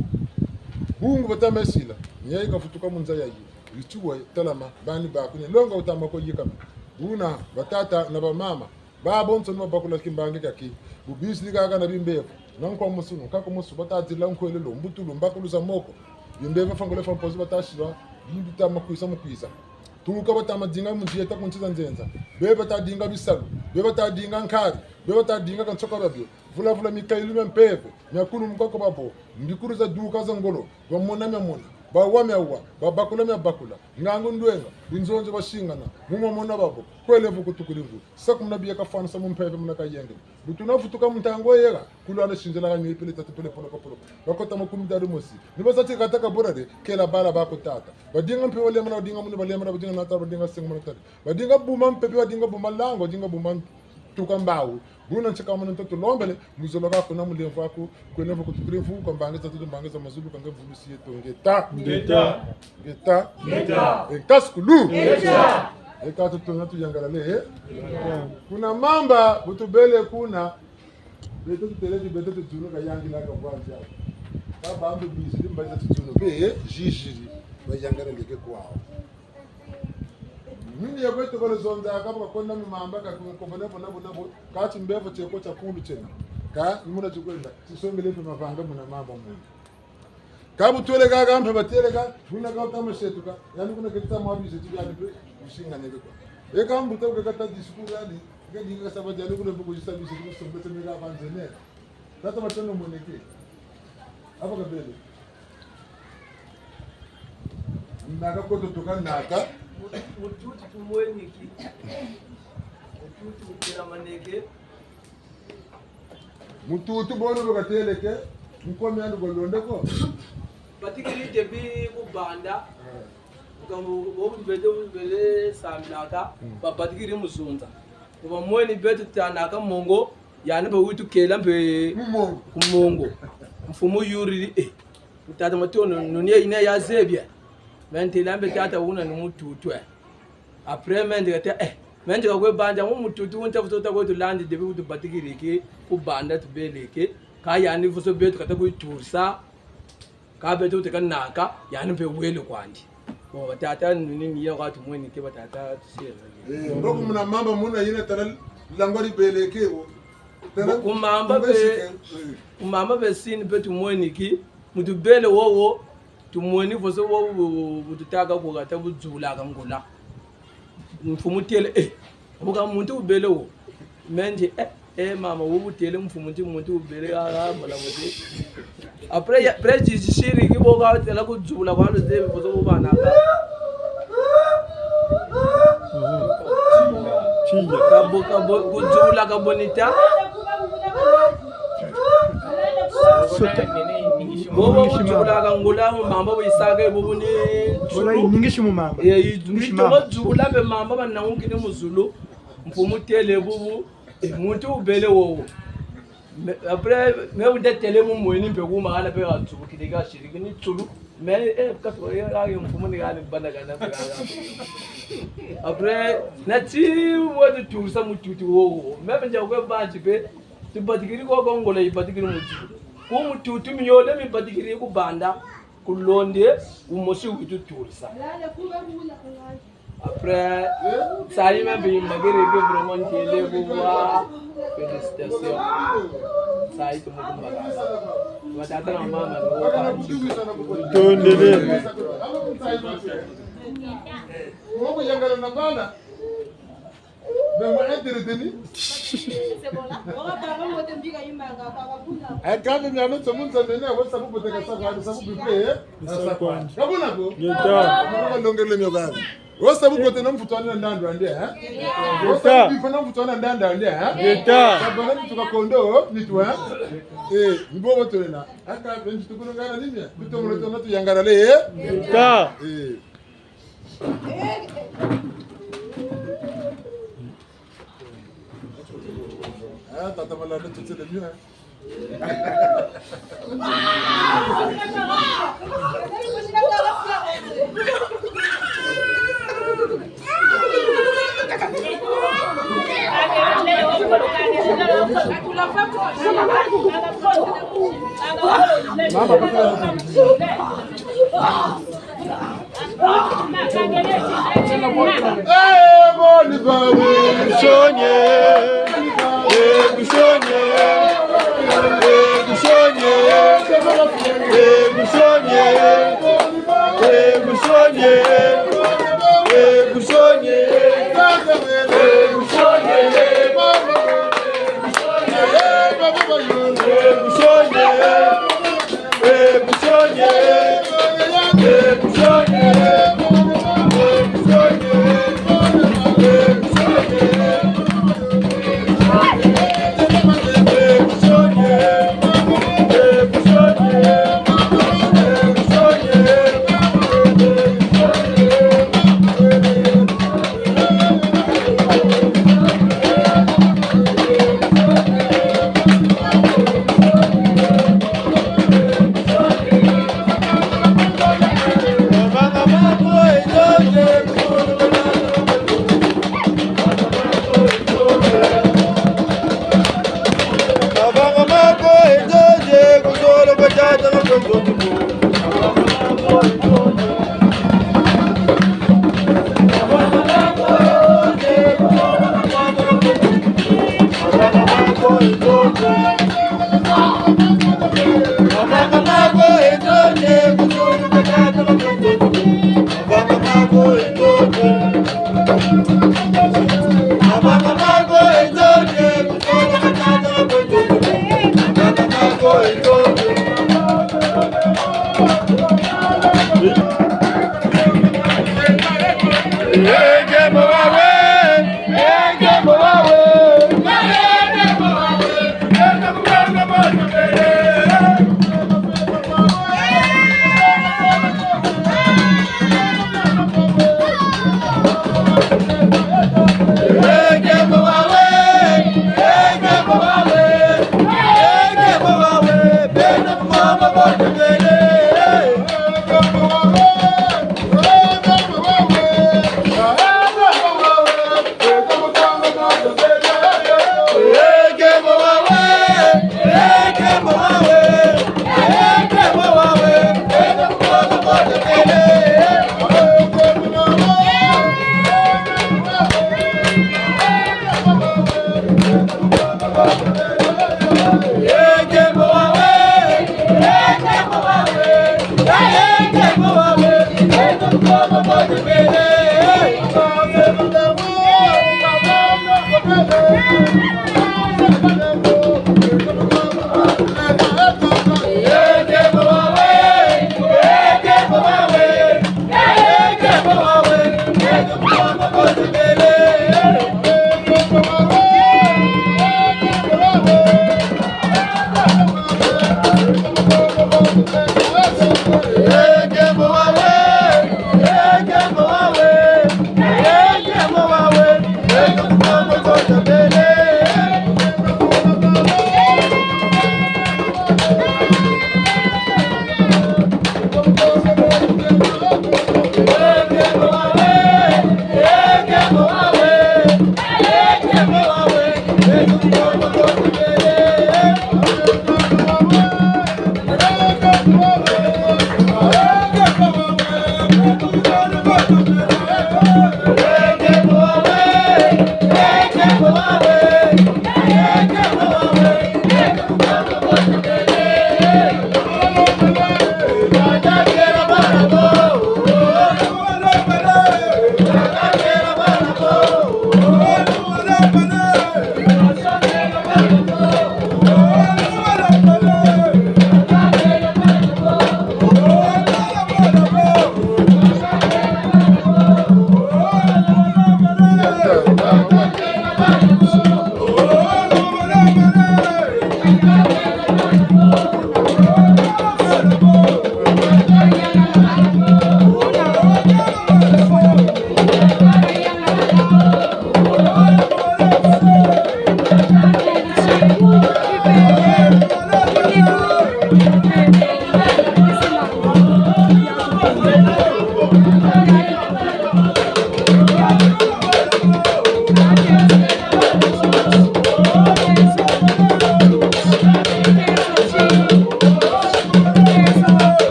bungu bata mesila, ni yayi kavutuka mu nza yayi, yituwe, talama, bani baku, ni longa wutama ko yikama. Buna, batata na bamama, babonsono babakula kimbangi kiaki, bu bizidi kaka na bimbevo, na nkwa musunu, nkaka musu, bata dila nkwelelo, mbutulu, mbakulu za moko, bimbevo fangole fa mpozi bata siba, bimbi tama kwiza mu kwiza. Tuka bata ma dinga mu nzila ta ku nsi za nzenza. Be bata dinga bisalu. Be bata dinga nkari. Be bata dinga kansoka babio. Vula vula mikayulu mia mpeve. Mia kulu mu koko babo. Mbikulu za duka za ngolo. Bamona mia mona. Bawa mia wa. Babakula mia bakula. Ngangu ndwenga. Bunzonzi basingana. Mu mamona babo. Kwele vukutukuli vu. Sakumuna bieka fwanisa mu mpeve muna kayengele. Bu tuna vutuka mu ntangu yeka, kulwana sinzila ka nyo ipele tatu pele poloko poloko. Bakota makumi tatu mosi. Ni basati kata ka bora de, kela bala bako tata. Badinga mpe balemana, badinga munu balemana, badinga nata, badinga sengo mana tata. Badinga buma mpepe, badinga buma lango, badinga buma tuka mbawu. Buna ntsika mwana ntoto lombele, mu zolo ka kuna mulemvo aku, kwele vukutukuli vu, kwa mbangi za tutu, mbangi za mazulu, kwa nge vulusi yeto, ngeta. Ngeta. Ngeta. Ngeta. E nkasukulu. Ngeta. E ka tutu na tuyangalele, eh? Ngeta. Kuna mamba, bu tubele kuna, beto tutele ti beto tizunu ka yangila ka bwanzi ako. Ka bantu bizidi mbazi za tizunu, be, zizidi, bayangaleleke kwawu. Mini ya kweto kole zonza, ka bu kakonda mu mamba, ka ku-, ko bona bona bona bo, ka timbevo tieko tia kulu tiena. Ka, ni muna tikwenda, tisongele mpe mavanga muna mamba muna. Ka bu tweleka ka mpe batêleka, buna ka wuta masetuka, yandi kuna keti ta mwa bizetu biandi mpe, bisinganeke kwa. E ka mbuta wukaka ta discours yandi, ka dinga ka saba dialogue kuna mpe kuzisa bizetu, kusombete meka banzene. Tata matondo moneke. Apa kabele. Naka koto tuka naka. Mututu tumweni ki. Mututu mutela maneke. Mututu bono bu katêleke, nkomi andi balonda ko. Batikiri depuis ku banda. Eh. Nkambu, bo bu beto bele sambilaka, mm, babatikiri mu zonza. Ku bamweni beto tanaka mongo, yandi mpe witukela mpe ku mongo. Mfumu yuriri, eh. Tata matondo, nuni yina ya zebi. Me ntêla mpe tata wuna ni mututu, eh. Après, me ndika te, eh, me ndika kwe banda, mu mututu, wunta fuso ta kwe tulandi, depuis bu tubatikiriki, ku banda tubeleke, ka yandi fuso beto kata kwe turisa, ka beto teka naka, yandi mpe wele kwandi. Bon, batata, nuni ni ya kwa tumweni ke batata, tusire. Eh, mboko muna mamba muna yina tala langwa dibeleke wo. Tala ku mamba mpe, eh, ku mamba mpe sini mpe tumweni ki, mutu bele wowo, tumweni fuso wo bu, bu, bu tutaka ku kata bu zibulaka ngula. Mfumu têle, eh, bu ka muntu wubele wo. Me ndi, eh, eh, mama, wo bu têle mfumu ndi muntu wubele, ah, ah, mwana muti. Après, ya, après, zizisiri ki bo katêla ku zibula kwa luzebi, fuso bu bana ka. Kabo, kabo, ku zibula kabo nita. Bobo bu zibulaka ngula mu mamba bu yisaka, bobo ni. Wala yiningishi mu mamba. Eh, yiningishi mu mamba. Zibula mpe mamba banangukini mu zulu. Mfumu têle bubu, eh, muntu wubele wowo. Me, après, me wundetele mu mweni mpe ku mahala mpe wa zibukile ka siri kini zulu. Me, eh, katu, eh, ah, yo mfumu ni kani banda kana mpe, ah, ah. Après, na ti wo tuturisa mututu wowo. Me mpe nja kwe banzi mpe, tubatikiri ko, ko ngula yibatikiri mututu. Ku mututu miole mibatikiri ku banda, kulonde, wumosi witu turisa. Après, sayi me mpe yimbakiri ke vraiment ntêle ku wa. Félicitations. Sayi tumukumbaka. Batata na mama, ni wo kati. Tondele. Moko yangala na bana. Mais moi, entretenu. Eh, quand même, il y a un autre monde, ça venait, ouais, ça vous peut être ça, ça vous peut être, hein. Ka buna ko? Ngeta. Mama longele mio kaka. Wo sa bu kote na mfutu andi na ndandu andi, hein? Wo sa bu bifa na mfutu andi na ndandu andi, hein? Ngeta. Ka bana nitu ka kondo, nitu, hein? Eh, ni bobo tolena. Aka, benzi tukulungana ni mia. Tutomolo tona tuyangalale, eh? Ngeta. Eh. Ah, tata Malanda, tu sais le mieux, hein. Eh, boni bawe. Busonye. Eh, busonye. Eh, busonye. Eh, busonye. Eh, busonye. Eh, busonye. Eh, busonye.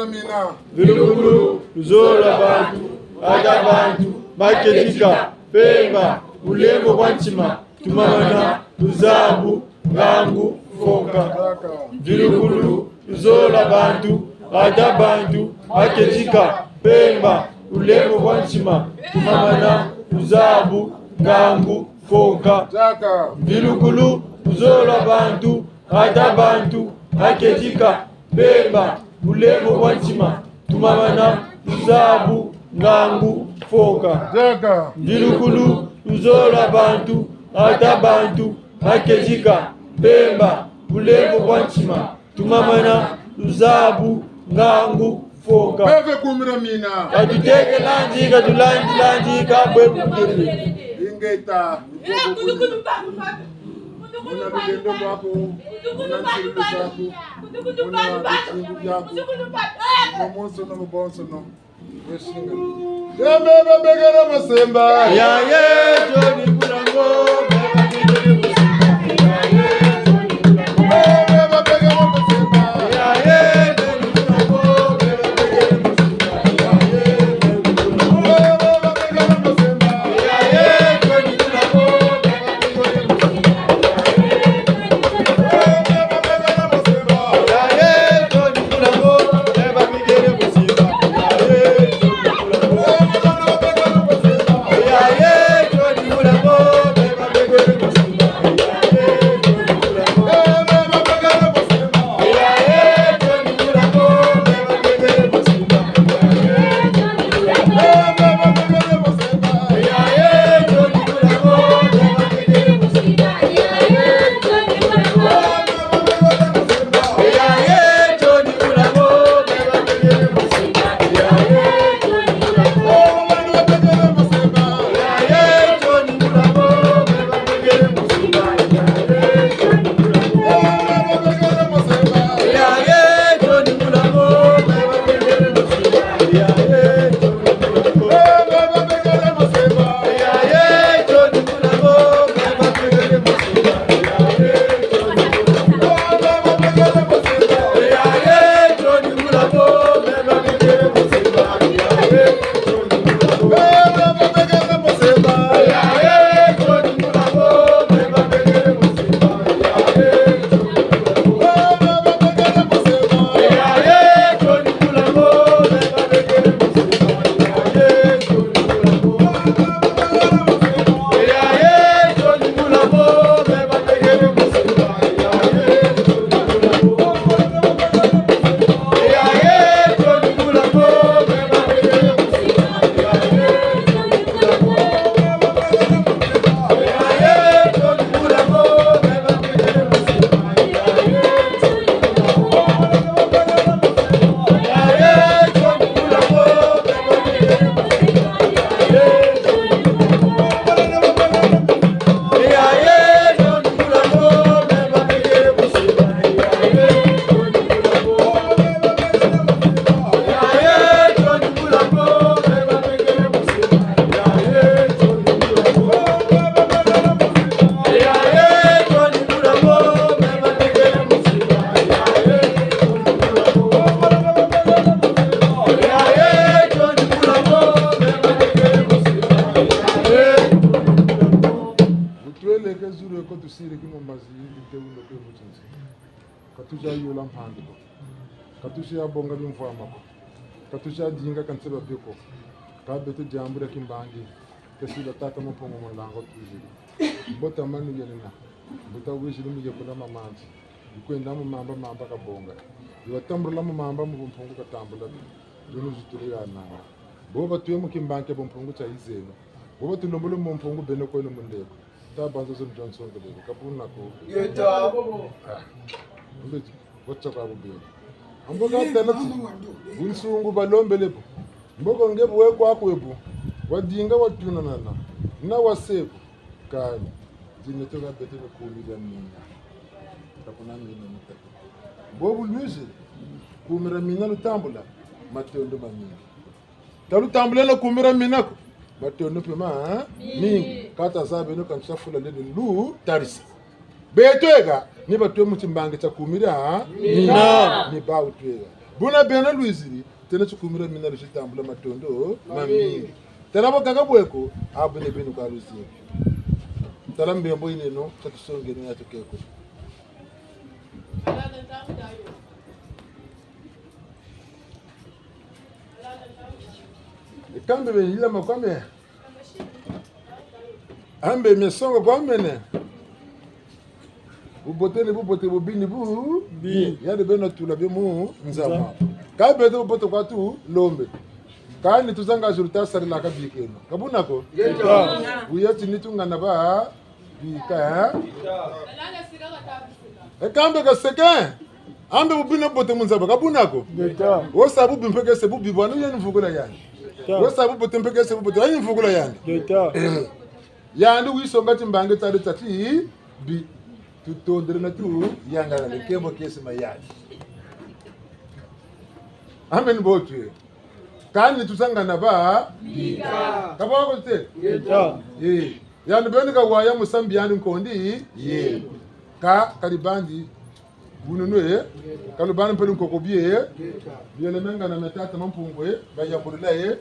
Mina. Mvilukulu, luzolo lwa bantu, ata bantu, makedika, mpemba, bulembo bwa ntima, tumamana, luzabu, ngangu, mfoka. Mvilukulu, luzolo lwa bantu, ata bantu, makedika, mpemba, bulembo bwa ntima, tumamana, luzabu, ngangu, mfoka. Mvilukulu, luzolo lwa bantu, ata bantu, makedika, mpemba, bulembo bwa ntima, tumamana, luzabu, ngangu, mfoka. Mvilukulu, luzolo lwa bantu, ata bantu, makedika, mpemba, bulembo bwa ntima, tumamana, luzabu, ngangu, mfoka. Beve kumira mina. Ka tutekelandi, ka tulandilandi, ka bwe bukele. Ingeta. Muna lulendo lwaku, muna nsilulu zaku, muna bizingu byaku, mu bonsono, mu bonsono. Wesinga. Yambe babegere masemba. Ya ye, Johnny Mulango, babegere masemba. Ya ye, Johnny Mulango. Yambe babegere masemba. Ya ye, Johnny Mulango, babegere masemba. Bu tweleke zulu ko tusiri ki mu mazi, nte wuno kwe mu tinzi. Ka tuza yula mpangi ko. Ka tuza bonga bimvwama ko. Ka tuza dinga ka nseba mpe ko. Ka beto diambu dia kimbangi. Kasi batata Mpungu mu nlangu twiziri. Mbuta manu yenina. Mbuta wiziri mu yekula mamanzi. Yikwenda mu mamba, mamba kabonga. Yiwatambula mu mamba, mu bumpungu katambula. Yunu zitulu ya nanga. Bo batwe mu kimbangi, bumpungu tia yizeno. Bo batulombolo mu mpungu beno kweno mu ndeko. Tabanza zo nzonzongelele, ka buna ko. Yeta. Ah. Mbe, botsa kwa bubele. Ambo ka tena ti, bunsungu balombele bo. Mboko nge bu we kwaku ebu, wadinga watunanana, na wasebu, kani, dine to ka bete be kumira mina. Ka kuna mina mitatu. Mbo bu lwizi, kumira mina lutambula, matondo mamingi. Ka lutambuleno kumira mina ko. Matondo mpe ma, eh? Mingi. Mingi. Ka tazabeno ka nsa fula lele lutarisa. Beto ega, ni batwe mu timbangi tia kumira, eh? Mina. Mina. Ni bawu twega. Buna beno lwiziri, tena tikumira mina lusi tambula matondo mamingi. Tala bakaka bweko, abu ne beno ka lwiziri. Tala mbembo yineno, ka tusongeno ya tukeko. E kambe beni yila makwame. Ambe miasonga kwa mene. Bubote ni bubote, bubi ni bubi. Yandi beno tula bio mu nzama. Ka beto bubote kwa tulombe. Kani tuzanga zulu tasarilaka bikeno. Ka buna ko? Ngeta. Buyeti ni tungana ba bika, eh? E kambe kaseke. Ambe bubi na bubote mu nzaba, ka buna ko? Ngeta. Wo sa bubi mpe kese bubi bwana, yandi mvukula yandi. Ngeta. Wo sa bubote mpe kese bubote, yandi mvukula yandi. Ngeta. Eh. Yandi wisonga timbangi tiandi tiatibi, tutondele na tuyangalale, nkembo kese ma yandi. Amen, botwe. Kani tuzangana ba bika. Ka bwa ko te? Ngeta. Eh. Yandi beni kawaya musambi yandi nkondi ye. Ka kalibandi bununu ye. Kalubani mpele nkoko bie ye. Biele menga na metata mampungwe, bayambulila ye.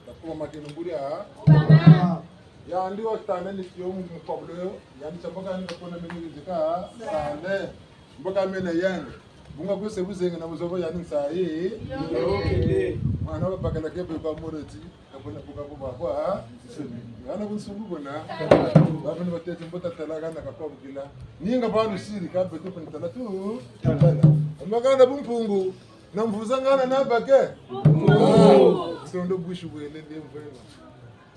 Bakoma makeno mburi a. Yandi watana ni yo mu pablo yo, yandi tia mboka yandi kapona mene rizika, sale. Mboka mene yandi. Bunga kuse buzenga na buzobo yandi nsayi. Mwana wa bakala kebe kwa mureti, kapona buka buba kwa. Yana bunsungu bona. Bamene batete mbota tala kana kakwa bukila. Ninga banu siri ka beto kun tala tu. Tala. Mboka na bumpungu. Na mvuza ngana na bake. Sondo bwishi bwele nde mvwela.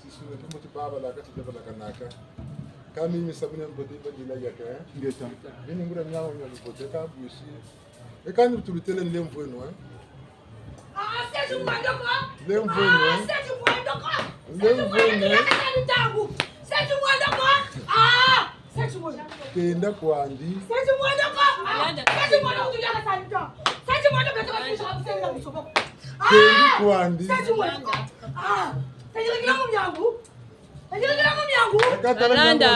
Tisuna tumu tibabala ka tibabala kanaka. Kami mi sabuni mbote ba dila yaka, eh? Ngeta. Bini ngura nyawo ya mbote ka bwishi. E kani tulutele nde mvweno, eh? Ah, c'est du mwendo ko. Nde mvweno, eh? Ah, c'est du mwendo ko. Nde mvweno, eh? C'est du mwendo ko. Ah! Kenda kwandi. Kendi kwandi. Alanda.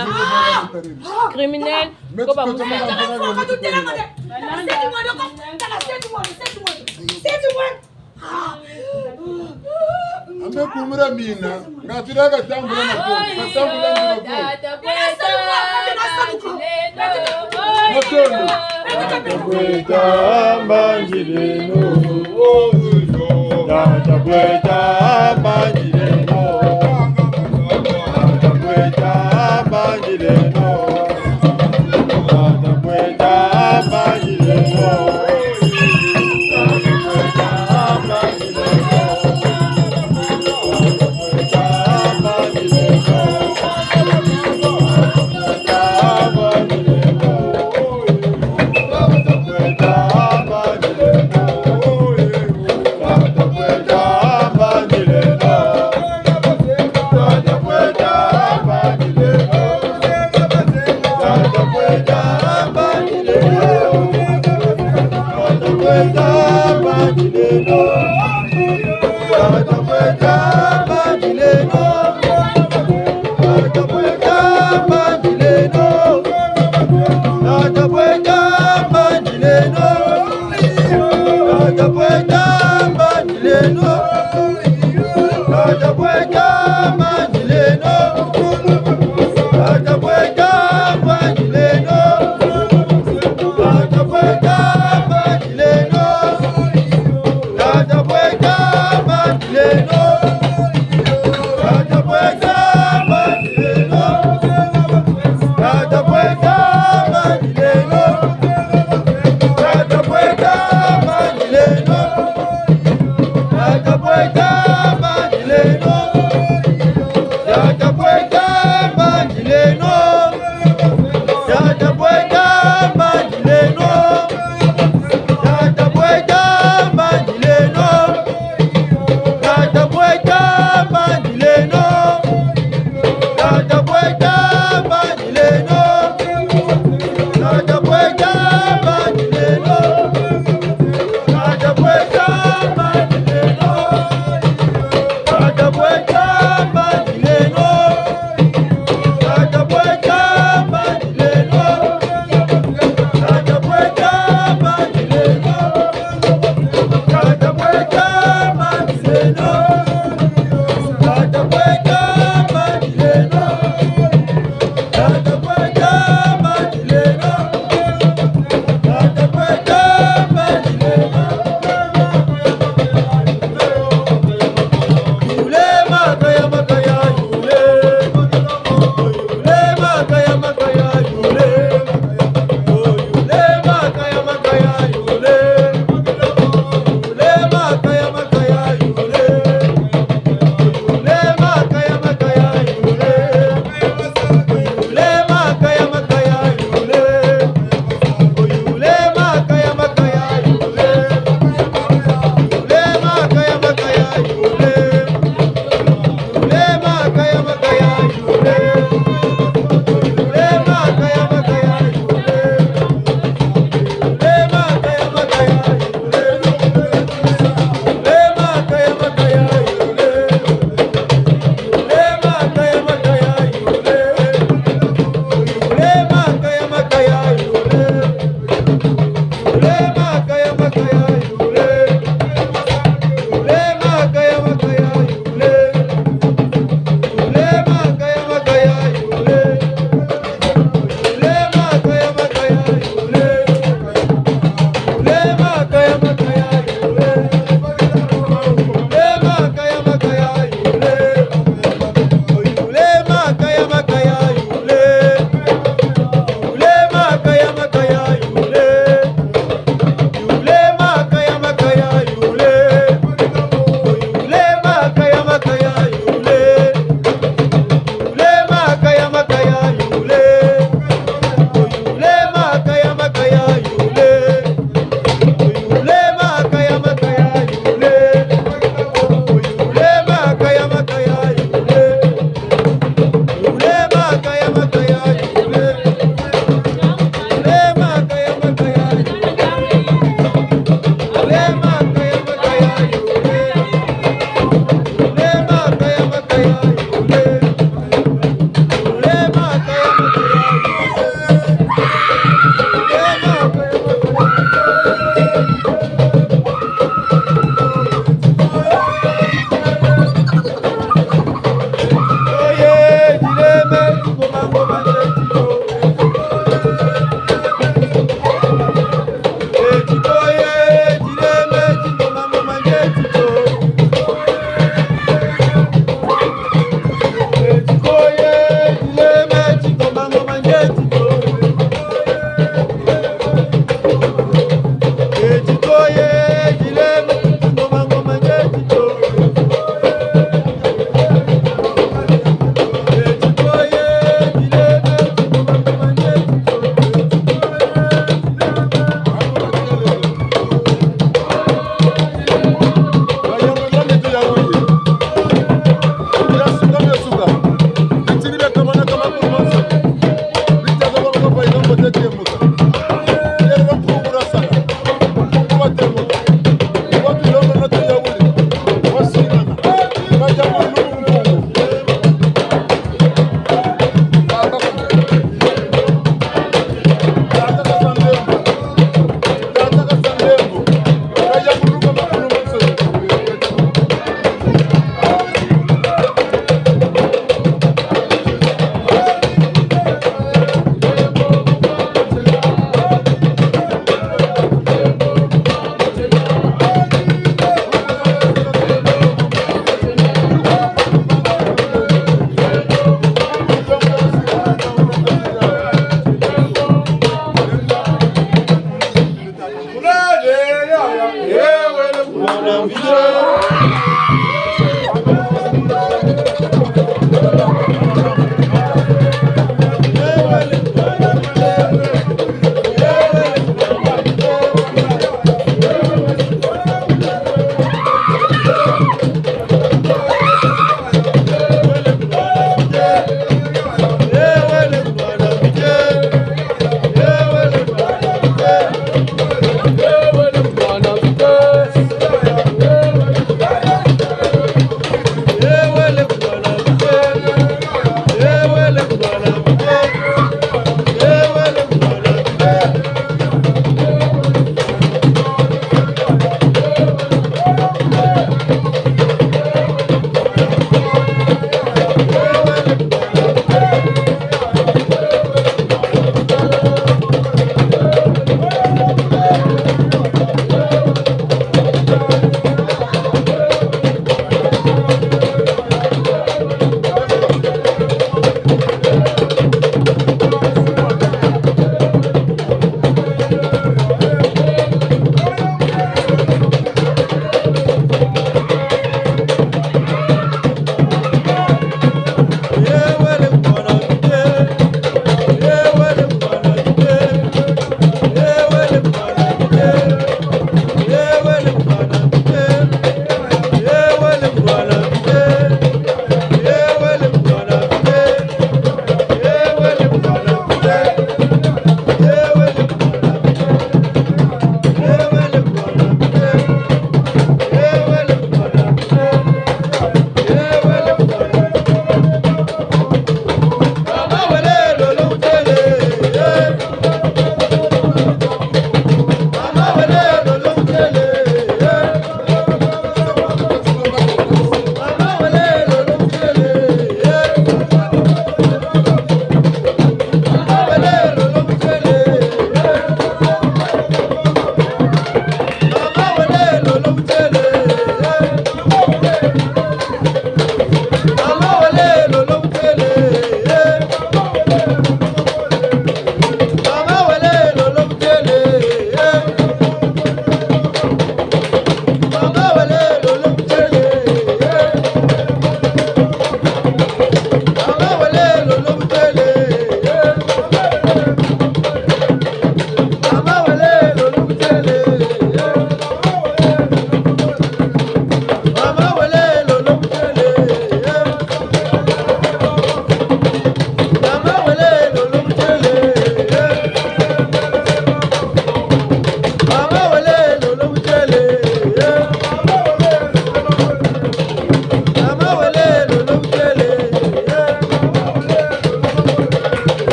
Criminel. Ko ba musa. Ambe kumura mina, nga tira katambula na ko, katambula na ko. Matondo. Tata Bweta mbanzileno. Tata Bweta mbanzileno. Tata Bweta mbanzileno. Tata Bweta mbanzileno.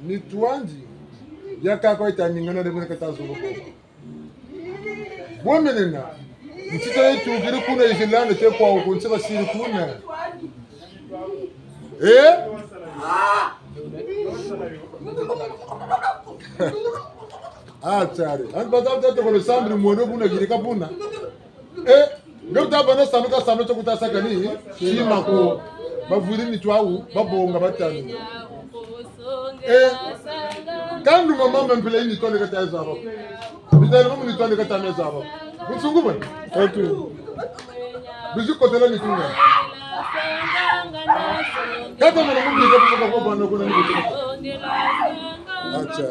Nitu andi, yakaka yita ningana de kuna kata zolo ko. Bwe menena, ntita yitukiri kuna yizilana te kwa wuko nti basiri kuna. Eh? Ah, tsari. Anti bata tete kono sambiri mwono kuna yirika buna. Eh, nge wuta bana sambiri ka sambiri tio kuta saka ni, tima ko. Bavwiri nitu awu, babonga batani. Eh, kandu mama mpila yini tole kata zaba. Bitali mama ni tole kata zaba. Bunsungu bwe? Atu. Bizi kotela nitu nga. Kata mwana mubika kutoka kwa bana kuna ni kutoka. Acha.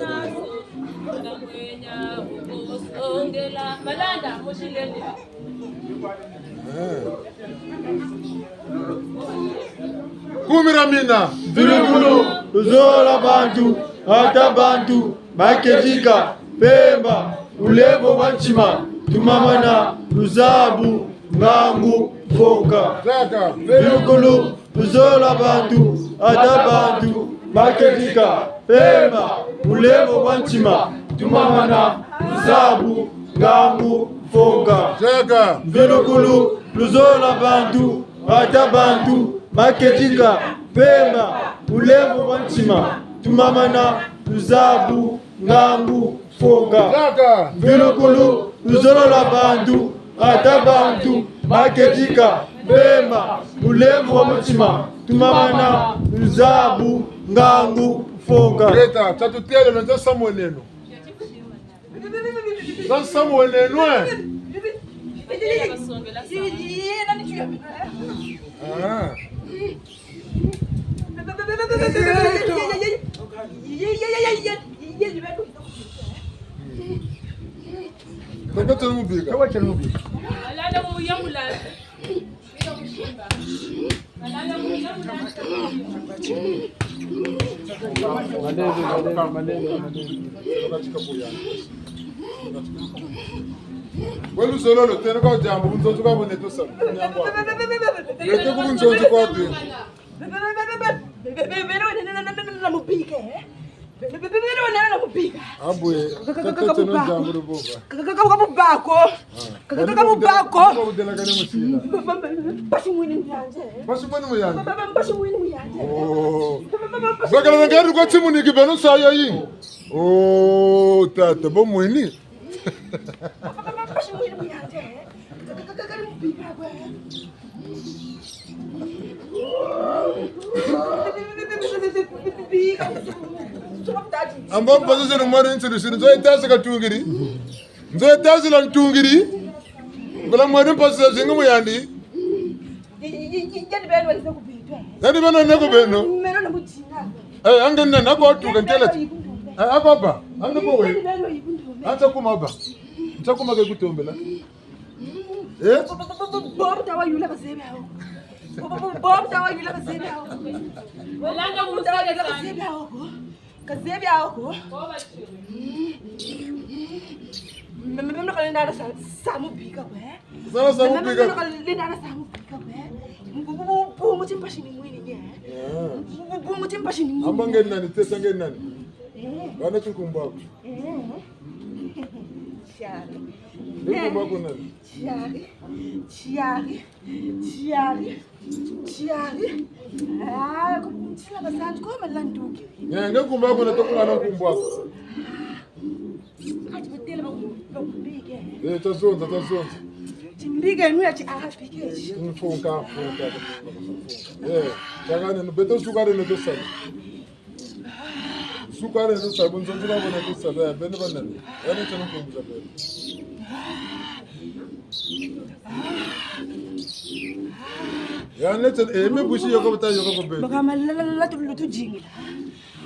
Eh. Kumi na mina. Mvilukulu, luzolo lwa bantu, ata bantu, bakedika, mpemba, bulemvo bwa ntima, tumamana, luzabu, ngangu, mfoka. Zaka. Mvilukulu, luzolo lwa bantu, ata bantu, bakedika, mpemba, bulemvo bwa ntima, tumamana, luzabu, ngangu, mfoka. Zaka. Mvilukulu, luzolo lwa bantu, ata bantu, bakedika, mpemba, bulemvo bwa ntima, tumamana, luzabu, ngangu, mfoka. Zaka. Mvilukulu, luzolo lwa bantu, ata bantu, bakedika, mpemba, bulemvo bwa mutima, tumamana, luzabu, ngangu, mfoka. Leta, tatutele, nza samoneno. Nza samoneno, eh. Ah. Kaka tena mubika. Kaka tena mubika. Welu zololo, tena kwa diambu, bunzonzi kwa bwena tosa. Lete ku bunzonzi kwa bwena. Namubika, eh? Beno, beno, beno, beno, namubika. Abwe, kaka, kaka, kaka, tete no bubako. Diambu lubova. Kaka, kaka, kaka, bubako. Ah. Kaka, kaka, kaka, bubako. Kaka budelakane musila. Mba, mba, mba, mpasi mwini mu yandi, eh. Mpasi mwini mu yandi. Mba, mba, mba, mpasi mwini mu yandi, eh. Oh. Mba, mba, mba, mpasi mwini. Bakala na ngari kwa timu ni kibeno saya yi. Oh, tata, bo mwini. Mba, mba, mba, mpasi mwini mu yandi, eh. Kaka, kaka, kaka, kaka, bubako, eh. Amba mpasi zeno mwari ntsiru siru, nzo etazi katungiri. Nzo etazi la ntungiri. Ngula mwari mpasi za zingi mu yandi. Yandi beno ne ku beno. Eh, ange nani ako tuka ntele. Eh, ako ba. Ange ko we. Anza kuma ba. Nza kuma ke kutombela. Eh? Bo, bo, bo, bo, bo, bo, tawa yula kazebi awo. Bo, bo, bo, bo, tawa yula kazebi awo. Bo, bo, bo, bo, tawa yula kazebi awo ko. Kazebi awo ko. Me, me, me, me, kalenda na sa, sa mubika ko, eh? Sa, sa mubika. Me, me, me, kalenda na sa mubika ko, eh? Bu, bu, bu, bu, muti mpasi ni mwini, eh? Yeah. Bu, bu, bu, muti mpasi ni mwini. Amba nge nani, tesa nge nani? Eh. Bana tukumba. Eh. Tiari. Nkumbu aku nani? Tiari. Tiari. Tiari. Tiari. Ah, ku, ku, ntila kasantu ko malanduki. Nge, nge nkumbu aku na tokula na nkumbu aku. Ati batele ba ku, ba kubike. Eh, tazonza, tazonza. Timbike nu ya ti apike. Mfunka, mfunka. Eh, tagane, beto sukari no tosala. Sukari nzo sa, bunzonzi bwa bwena tusala, beno banani? Yandi tiena nkumbu za beno. Yandi tiena, eh, me busi yoko bata yoko ko beno. Mboka malala tu, lutudingila.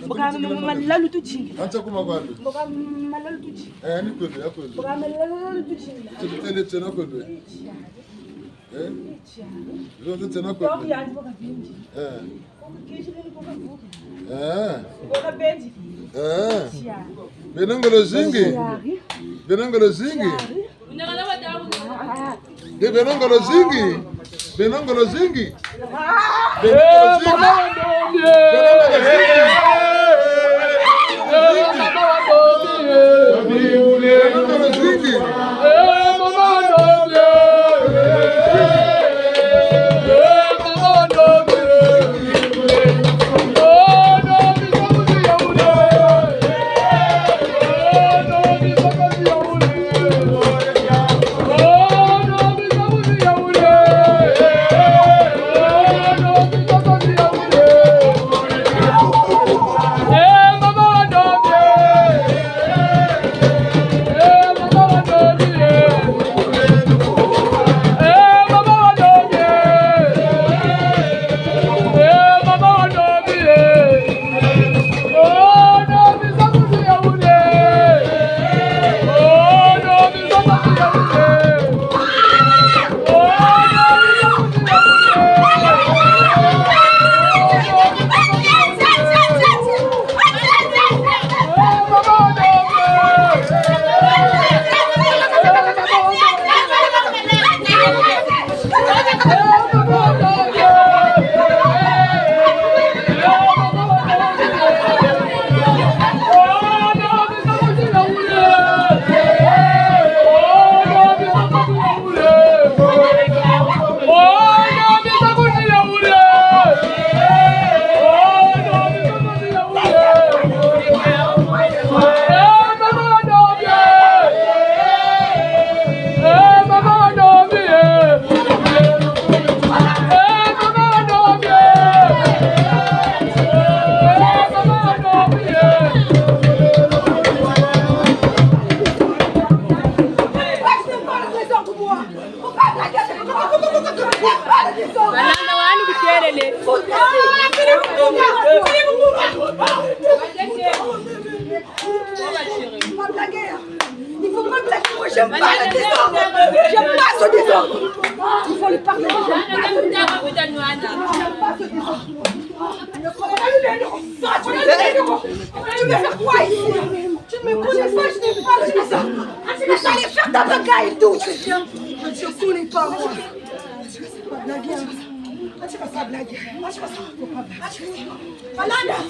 Mboka malala lutudingila. Anza kuma kwa ndu. Mboka malala lutudingila. Eh, ni kwebe, ya kwebe. Mboka malala lutudingila. Tutele tiena kwebe. Eh? Zonza tiena kwebe. Eh. Eh. Eh. Bena ngolo zingi. Bena ngolo zingi. Bena ngolo zingi. Bena ngolo zingi. Bena ngolo zingi. Bena ngolo zingi. Faut pas blaguer. Il faut pas blaguer. Moi, j'aime pas le désordre. J'aime pas ce désordre. Il faut lui parler. J'aime pas ce désordre. J'aime pas ce désordre. Tu veux faire quoi ici ? Tu ne me connais pas, je n'ai pas fait ça. Tu es allé faire ta bagaille d'où tu viens ? Je ne te connais pas, moi.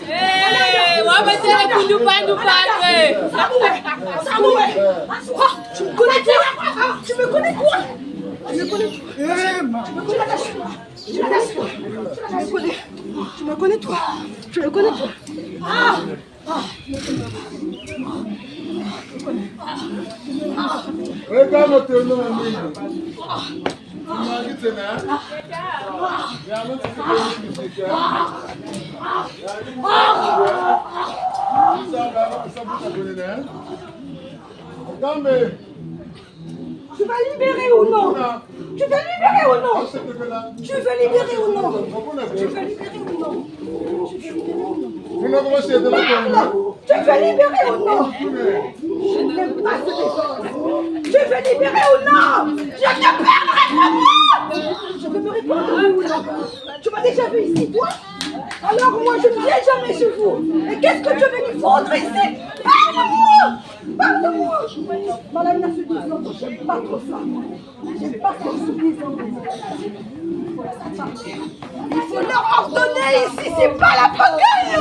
Eh, wabatele kundu bandu banwe. Tu me connais quoi ? Tu me connais quoi ? Tu me connais quoi ? Tu me connais, toi ? Tu me connais, toi ? Tu me connais, toi ? Ah ! Weka motema mingi. Magi tena. Ya motema mingi. Ya motema mingi. Sabuta kwenene. Kambe. Tu vas libérer ou non ? Tu veux libérer ou non ? Tu veux libérer ou non ? Tu veux libérer ou non ? Tu veux libérer ou non ? Tu veux libérer ou non ? Je n'aime pas ce désordre. Tu veux libérer ou non ? Je te parlerai comment ? Je peux me répondre oui ou non ? Tu m'as déjà vu ici, toi ? Alors moi, je ne viens jamais chez vous. Et qu'est-ce que tu es venu foutre ici ? Parle-moi ! Parle-moi ! Madame la Sudison, j'aime pas trop ça. J'aime pas trop ce qu'ils ont dit. Il faut leur ordonner ici, c'est pas la pagaille.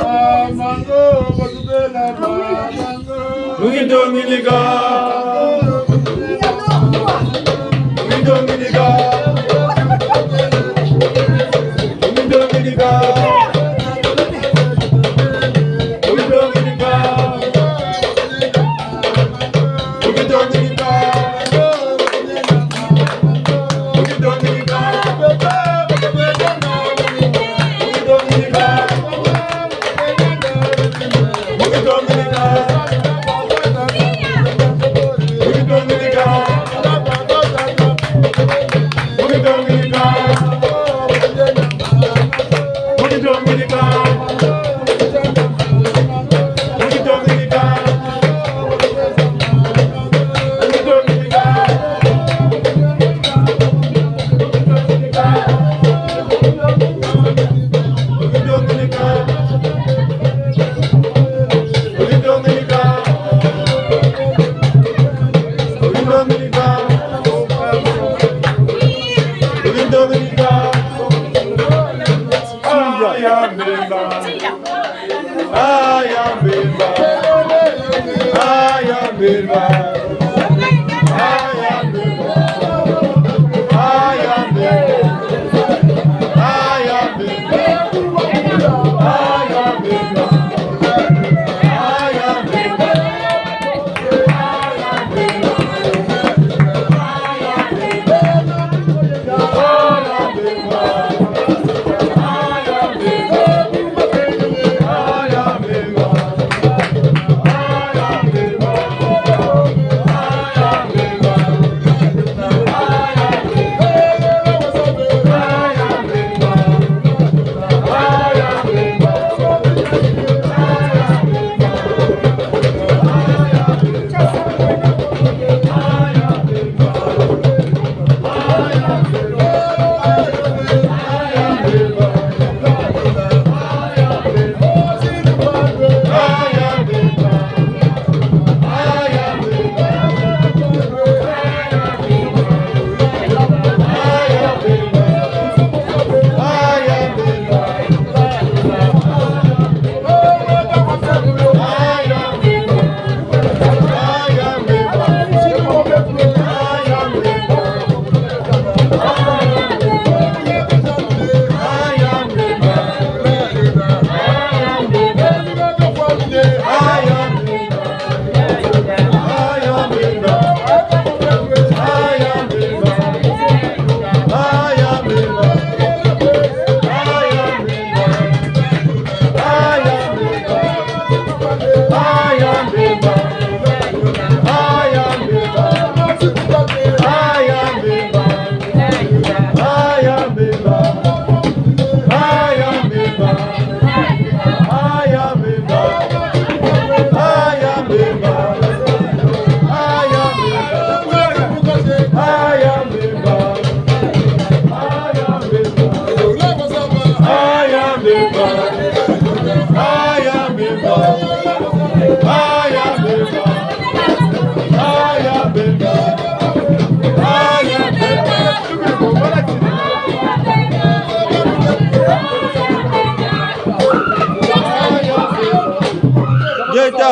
Ngeta.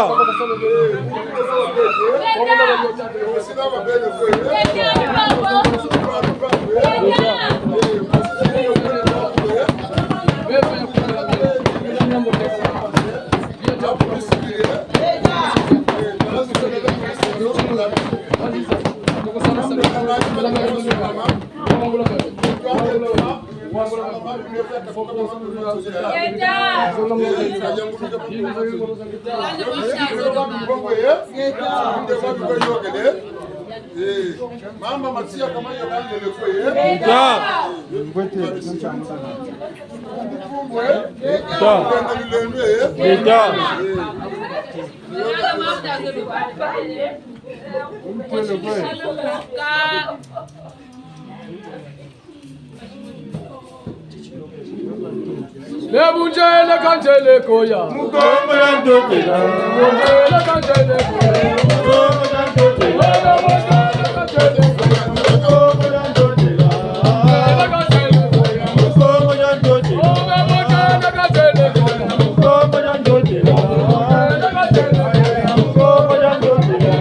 Mama Matia kama yo kangele kwe, eh? Ngeta. Ngeta. Ngeta. Lebunjele kanjele koya. Mukongo ya ntotela. Lebunjele kanjele koya. Mukongo ya ntotela. Lebunjele kanjele koya. Mukongo ya ntotela. Mukongo ya ntotela. Lebunjele kanjele koya. Mukongo ya ntotela. Lebunjele kanjele koya. Mukongo ya ntotela.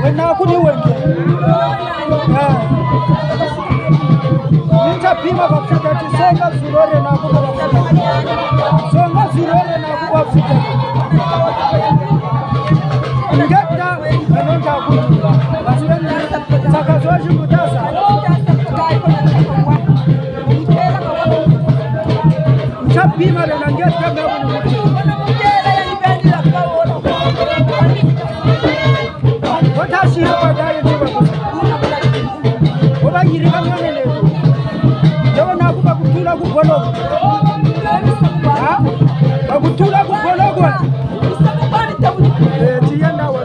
Wena kuni wenge. Eh. Ninja pima kwa fika ti songa zurore na kuba fika. Songa zurore na kuba fika. Ngeta, anonja kuba. Saka zoji mutasa. Nja pima le na ngeta me wunu muti. Wota siri kwa dali ni ba. Wo ba yiri ba mwana le. Yo na ku ba kutula ku boloko. Ha? Ba kutula ku boloko. Eh, tiyenda wa.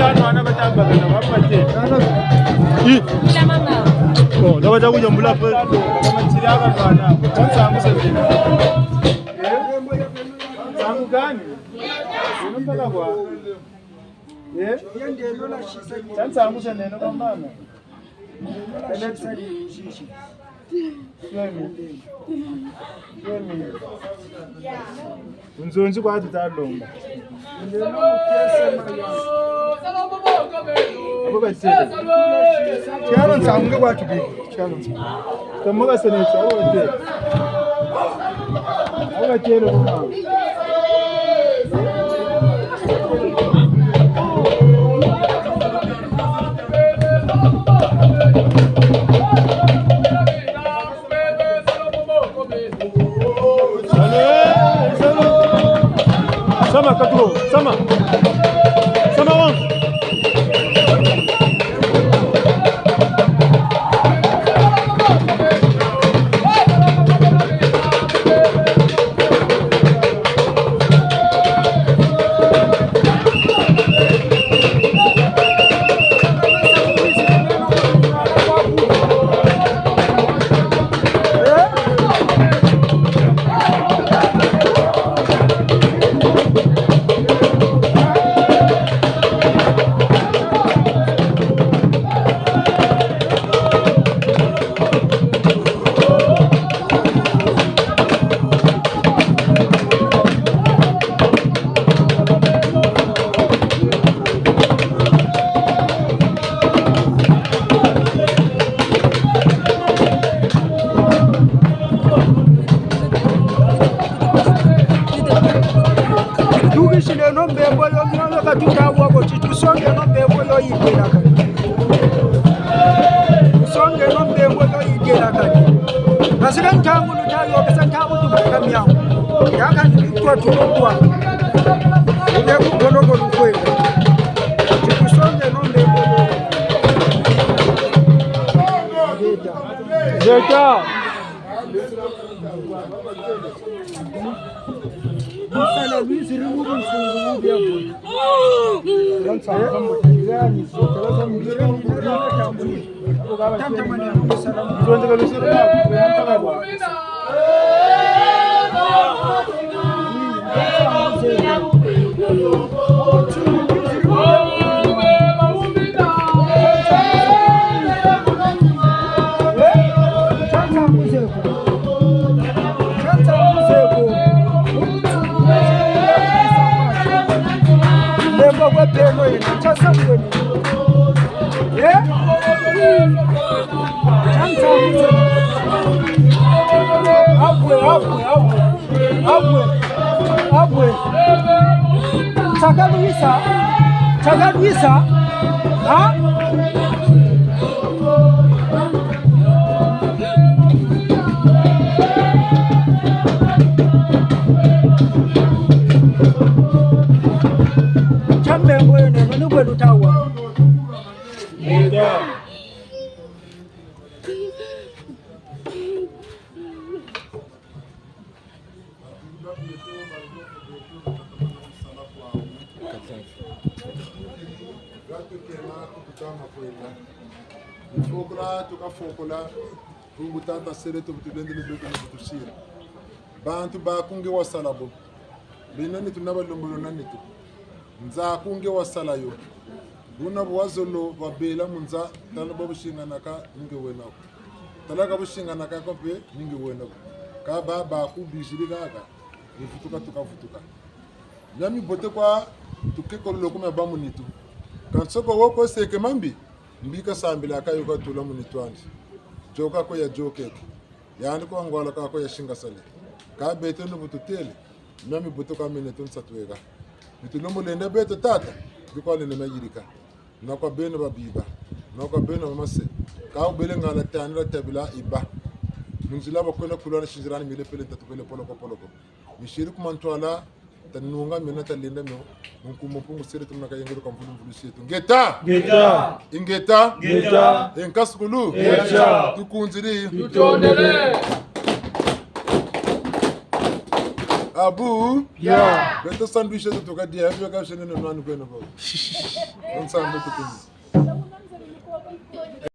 Bana bata baka na bapate. I. Bon, na bata kuyambula pe. Matiri aba bana. Nsangu se zina. Eh? Nsangu gani? Unampaka kwa? Eh? Nsangu se neno kwa mama. Swemi. Swemi. Nzonzi kwa tuta lomba. Abo batele. Tialo nsangu kwa tubi. Tialo nsangu. Kamoka sene tialo batele. Abo batele kwa. Allez, salut. Sama, katro, sama. Sama, wan. Tukisileno mbembo yo, mino yo katuta wako, ti tusongeno mbembo yo yidelakani. Tusongeno mbembo yo yidelakani. Basika ntangu nutayo, kesa ntangu tubaka miangu. Yaka ni kwa tulokwa. Ile kukologo lukwenda. Ti tusongeno mbembo yo. Zeta. Abwe, abwe, abwe. Abwe, abwe. Nsakalwisa. Nsakalwisa. Ha? Tiambe ngoyo neno, nukwe lutawa. Fokola, tuka fokola, bungu tata sele tu, bu tulendele beto ni bu tusiri. Bantu baku nge wasala bo. Bena nitu na balembolo na nitu. Nza aku nge wasala yo. Buna bu wazolo babela mu nza, tala ba businganaka, ni nge wena ko. Tala ka businganaka ko mpe, ni nge wena ko. Ka ba baku biziri kaka, ni vutuka tuka vutuka. Mia mibote kwa tukekolo ko mia bâ mu nitu. Ka nsoko wo ko seke mambi, mbi kasambilaka yo katula mu nitu andi. Yoka ko ya yokeke. Yandi kwa ngwala ka ko ya singasane. Ka beto ni bu tutele, mia mibote kwa mine tu nsatu weka. Ni tulombo lenda beto tata, ni kwa lenda mia yirika. Na kwa beno babiba, na kwa beno bamase, ka wubele ngala tanila tabila yiba. Mu nzila bakwenda kulwana sinzirani mile pele ntatu pele poloko poloko. Misiri ku mantwala, tanunga mio na talenda mio, mu nkumbu Mpungu sele tumuna kayengelo ka mvulu mvulu sieto. Ngeta! Ngeta! Ingeta! Ngeta! E nkasukulu! Ngeta! Tukunziri! Tutondele! Abu? Ya. Beto sandwich zeto tuka dia, bio ka shene no nani kweno bo. Nsambe tukini.